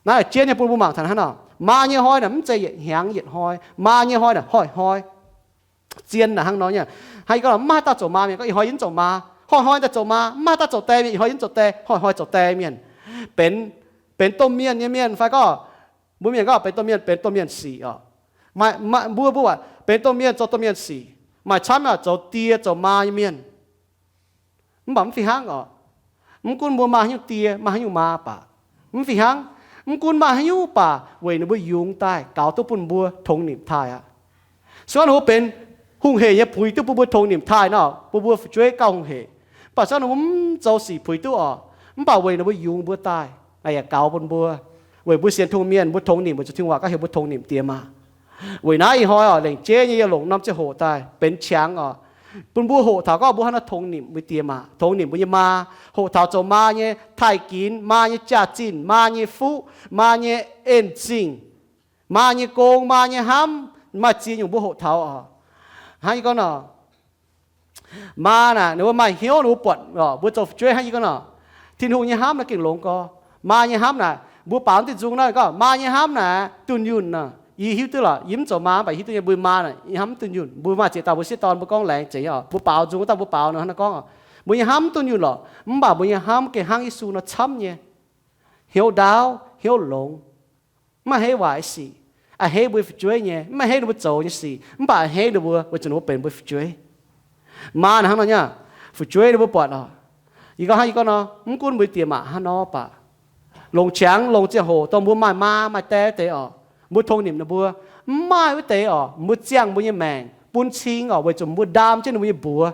Naaiv jienv nyei bun mbuo mangc taux hnangv nor, maa nyei hnoi naaic mv zeiz yietc hnyangx yietc hnoi, maa nyei hnoi naaic hnoi-hnoi. Zien naaic hnangv nor nyei. Hnangv yie gorngv mv maaih haaix dauh zoux maa mienh gorngv ih hnoi yie mv zoux maa, hnoi-hnoi daaih zoux maa, mv maaih haaix dauh zoux die mienh ih hnoi yie mv zoux die, hnoi-hnoi zoux die mienh. Benx, benx domh mienh nyei mienh fai gorngv, mbuo mienh gorngv benx domh mienh, benx domh mienh sic oc. Maaih, maaih mbuo, mbuo aac benx domh mienh zoux domh mienh sic. Maaih camv aac zoux die zoux maa nyei mienh. Mv baac mv fih hnangv oc. Mv gunv mbuo maaih haaix nyungc die, maaih haaix nyungc maa baac, mv fih hnangv. Mv gunv maaih haaix nyungc baac weic ninh mbuo yungz daaih gaux duqv bun mbuo tongx nimc taaih aqv. Se gorngv ninh mbuo benx hungh hec nyei puix duqv bun mbuo tongx nimc taaih nor, bun mbuo fu'jueiv gauh hungh hec. Mv baac se gorngv ninh mbuo mv zoux sic puix duqv oc, mv baac weic ninh mbuo yungz mbuo daaih, yaac gaux bun mbuo. Weic mbuo sienx Tin-Hungh mienh mbuo tongx nimc, weic zuqc Tin-Hungh waac gauh heuc mbuo tongx nimc die maa. Weic naaiv ih hnoi oc, lengc jeiv nyei yie longc norm ziangh hoc daaih benx qangx oc, bun mbuo hoqc taux gorngv mbuo haaix nor tongx nimc mbuo die maa, tongx nimc mbuo nyei maa, hoqc taux zoux maa nyei taaih ginx, maa nyei jaax-zinh, maa nyei fuqv, maa nyei en-zingh, maa nyei gong, maa nyei hnamv, maaih ziex nyungc mbuo hoqc taux oc. Hnangv yie gorngv nor, maa naaic ninh mbuo maaih hnyouv ninh mbuo buatc oc, mbuo zoux fu'jueiv hnangv yie gorngv nor, Tin-Hungh nyei hnamv naaiv gengh longx gorx. Maa nyei hnamv naaic mbuo baaux diuh nzung naaiv gorngv maa nyei hnamv naaic dunh yunh nor. Yie hiuv duqv lorqc, yie mv zoux maa mv baac hiuv duqv nyei, mbuo maa naaic nyei hnamv mv dunh yunh. Mbuo maaih ziex dauh mbuo sieqv dorn mbuo gorngv laengz zeiz nyei oc, mbuo baaux nzung wuov dauh mbuo baaux nor hnangv naaiv gorngv oc, mbuo nyei hnamv mv dunh yunh lorqc, mv baac mbuo nyei hnamv gengh hnangv Yesu nor camv nyei, hnyouv ndaauv, hnyouv longx, mv maaih haaix nyungc waaic sic, a'hneiv mbuo nyei fu'jueiv nyei, mv maaih haaix nyungc ninh mbuo zoux nyei sic, mv baac a'hneiv ninh mbuo weic zuqc ninh mbuo benx mbuo fu'jueiv. Maa naaic hnangv nor nyei, fu'jueiv ninh mbuo buatc oc. Yie gorngv hnangv yie gorngv nor, mv gunv mbuo nyei diex maac hnangv nor baac, longc qangx longc ziangh hoc dongh mbuo maaih maa maaih die deix oc, mbuo tongx nimc ninh mbuo. Mv maaih wuov deix oc, mbuo ziangh mbuo nyei maengc bun cing oc, weic zuqc mbuo ndaam jienv ninh mbuo nyei mbuox.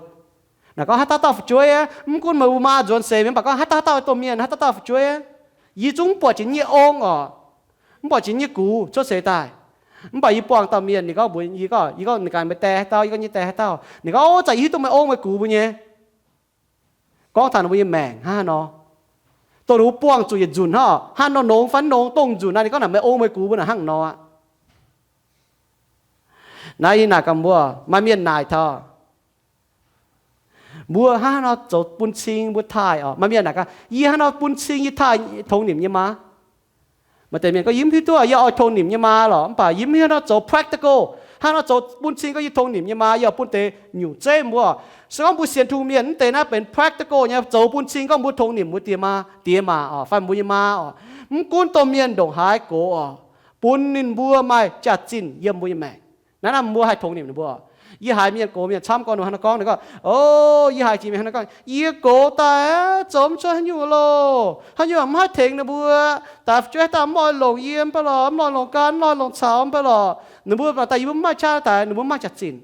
Naaic gorngv haaix dauh dauh fu'jueiv aqv, mv gunv meih mbuo maa nzuonx seix mienh, mv baac gorngv haaix dauh haaix dauh domh mienh, haaix dauh dauh fu'jueiv aqv, yie zungv mv buatc jiex nyei ong oc, mv buatc jiex nyei gux cuotv seix daaih. Mv baac yie buangh dauh mienh, ninh gorngv mbuox yie gorngv, yie gorngv ninh ganh meih die haaix dauh, yie gorngv nyei die haaix dauh. Ninh gorngv, o, zaqc yie hiuv duqv meih ong meih gux mbuo nyei. Gorngv taux ninh mbuo nyei maengc hnangv haaix nor. dongh ninh mbuo buangh zuqc yietc nzunc hnangv, hnangv nor nongx fai mv nongx, dongh nzunc naaiv ninh gorngv naaic, meih ong meih gux mbuo naaic hnangv nor aqv. Naaiv yie naaic gaax mbuo, maaih mienh naaic taux, mbuo hnangv haaix nor zoux bun cing mbuo taaih oc. Maaih mienh naaic gaax, yie hnangv haaix nor bun cing yie taaih tongx nimc nyei maa? Maaih deix mienh gorngv, yie mv hiuv duqv, yie oix tongx nimc nyei maa lorqc, mv baac yie mv hiuv haaix nor zoux practical, hnangv haaix nor zoux bun cing gorngv yie tongx nimc nyei maa, yie oix bun deix nyungc zeiv mbuo. Se gorngv mbuo sienx Tin-Hungh mienh mv deix naaiv benx practical nyei zoux bun cing gorngv mbuo tongx nimc mbuo diex maa, diex maac oc, fai mbuo nyei maa oc. Mv gunv domh mienh ndongc haaix gox oc, bun ninh mbuo maaih jaax-zinh yiem mbuo nyei maengc. Naaiv, naaiv mbuo haih tongx nimc ninh mbuo. Yie haiz mienh gox mienh camv gorngv ninh hnangv naaiv gorngv, ninh gorngv, O, yie haiz jiex mienh hnangv naaiv gorngv, yie gox daaih zoux mv cuotv haaix nyungc loh, haaix nyungc mv haih tengx ninh mbuo. Daaih fu'jueiv haaix dauh mv oix longc yie mv baac lorqc, mv oix longc ganh, mv oix longc caux mv baac lorqc, ninh mbuo daaih yie mbuo mv maaih qaqv daaih, ninh mbuo mv maaih jaax-zinh.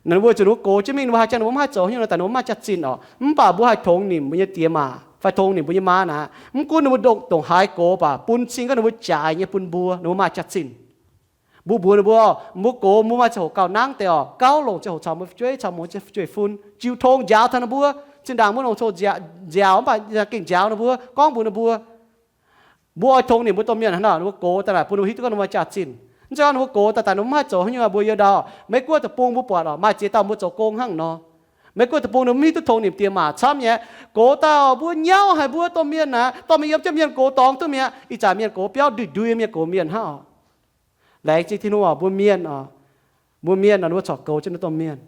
Ninh mbuo zuqc ninh mbuo gox jienv mingh, ninh mbuo haaix jangx ninh mbuo mv haih zoux haaix nyungc daaih, ninh mbuo mv maaih jaax-zinh oc. Mv baac mbuo haih tongx nimc mbuo nyei diex maac fai tongx nimc mbuo nyei maa naaic, mv gunv ninh mbuo ndongc, ndongc haaix gox baac bun cing gorngv ninh mbuo jaaix nyei bun mbuo, ninh mbuo maaih jaax-zinh. Mbuo mbuox ninh mbuo, mbuo gox mbuo maaih ziangh hoc gauh nangv deix oc, gauh longc ziangh hoc caux mbuo fu'jueiv caux mbuo fu'jueiv-fun jiu tong njaaux taux ninh mbuo. Zinh ndaangc mbuo longc coc nziaaux mv baac gengh njaaux ninh mbuo, gorngv mbuox ninh mbuo, mbuo oix tongx nimc mbuo domh mienh hnangv nor, ninh mbuo gox daaih naaic bun ninh mbuo hiuv duqv gorngv ninh mbuo maaih jaax-zinh. Mv zeiz gorngv ninh mbuo gox daaih daaih ninh mbuo mv haih zoux haaix nyungc, mbuo yiem ndau, Meiv-Guoqv deic-bung mbuo buatc oc, maaih ziex dauh mbuo zoux gong hnangv nor. Meiv-Guoqv deic-bung ninh mbuo mv hiuv duqv tongx nimc diex maac camv nyei. Gox daaih oc, mbuo nyauv haic mbuo domh mienh naaic, dorh mingh yiem jienv mienh gox dorngx duqv mi'aqv. Ih zanc mienh gox biauv nduih nduih, mienh gox mienh hnangv oc. Laengz zingh Tin-Hungh oc, mbuo mienh oc, mbuo mienh nor ninh mbuo corc goux jienv ninh domh mienh.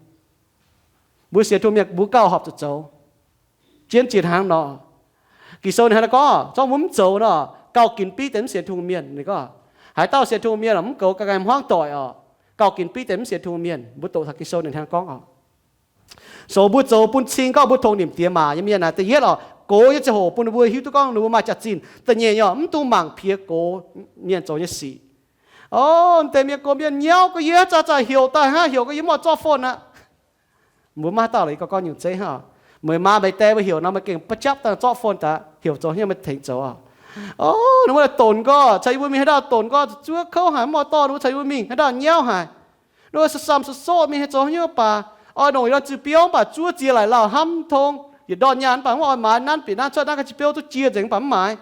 Mbuo sienx Tin-Hungh mienh mbuo gauh horpc zuqc zoux jienv jiex hnangv nor. Ging-Sou ninh hnangv naaiv gorngv, zorngv mbuo mv zoux nor, gauh ginx biqv deix mv sienx Tin-Hungh mienh. Ninh gorngv, haaix dauh sienx Tin-Hungh mienh oc, mv goux ga'naaiv hmuangv doic oc, gauh ginx biqv deix mv sienx Tin-Hungh mienh. Mbuo doqc taux Ging-Sou ninh hnangv naaiv gorngv oc. So mbuo zoux bun cing gorngv mbuo tongx nimc diex maac nyei mienh naaic, da'yietv oc, gox nyei ziangh hoc bun ninh mbuo hiuv duqv gorngv ninh mbuo maaih jaax-zinh. Da'nyeic oc, mv dungx mangc piex gox mienh zoux nyei sic. O, deix mienh gox mienh nyauv gorngv, yie zaqc zaqc heuc daaih hnangv, heuc gorngv yie mv oix zorqv phone aqv. Mbuo maiv dauh lorqc, yie gorngv nyungc zeiv hnangv. Meih maa meih die mbuo heuc nor, meih gengh ba'japv daaih zorqv phone daaih, heuc zoux hnyouv meih tengx zoux oc. O, ninh mbuo donx gorngv, caux yie mbuo mingh haaix dauh donx gorngv, zuov kouv haic, mv oix dorh ninh mbuo caux yie mbuo mingh, haaix dauh nyauv haic. Ninh mbuo samh samh soqv soqv mingh haaix zoux hnyouv baac, oix longc yietc norm ziex biouv mv baac zuov ziex laic lauh hnamv tong, yietc ndorn nyaanh mv baac mv oix maaiz nanv bieqc nanv cuotv nanv ga'jiex biouv duqv jiex nzengc mv baac mv maaiz.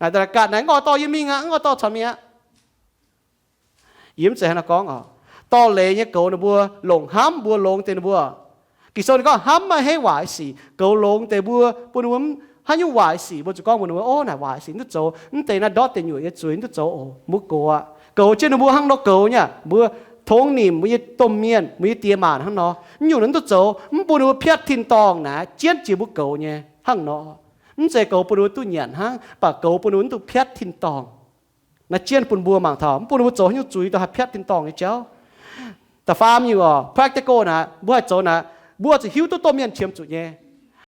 Naaic daaih ganh naaic mv oix dorh yie mingh aqv, mv oix dorh caux mingh aqv. Yie mv zeiz hnangv naaiv gorngv oc. Dorh leiz nyei goux ninh mbuo, longc hnamv mbuo longx deix ninh mbuo. Ging-Sou ninh gorngv hnamv maiv heiv waaic sic, goux longx deix mbuo, bun ninh mbuo haaix nyungc waaic sic mbuo zuqc gorngv mbuox ninh mbuo, o, naaic waaic sic mv duqv zoux, mv deix naaiv ndortv deix nyuoqc nyei zuiz mv duqv zoux oc, mbuo gox aqv. Goux jienv ninh mbuo hnangv nor goux nyei, mbuo tongx nimc mbuo nyei domh mienh, mbuo nyei diex maac hnangv nor. Mv nyungc ninh mv duqv zoux, mv bun ninh mbuo piatv tin-dorngh naaic, jienv jiex mbuo goux nyei hnangv nor. Mv zeiz goux bun ninh mbuo duqv nyanc hnangv, mv baac goux bun ninh mbuo mv duqv piatv tin-dorngh. Naaiv jienv bun mbuo mangc taux, mv bun ninh mbuo zoux haaix nyungc zuiz dongh haih piatv tin-dorngh nyei jauv. Da'faam nyungc oc, practical naaic, mbuo haih zoux naaic, mbuo zuqc hiuv duqv domh mienh qiemx zuqc nyei.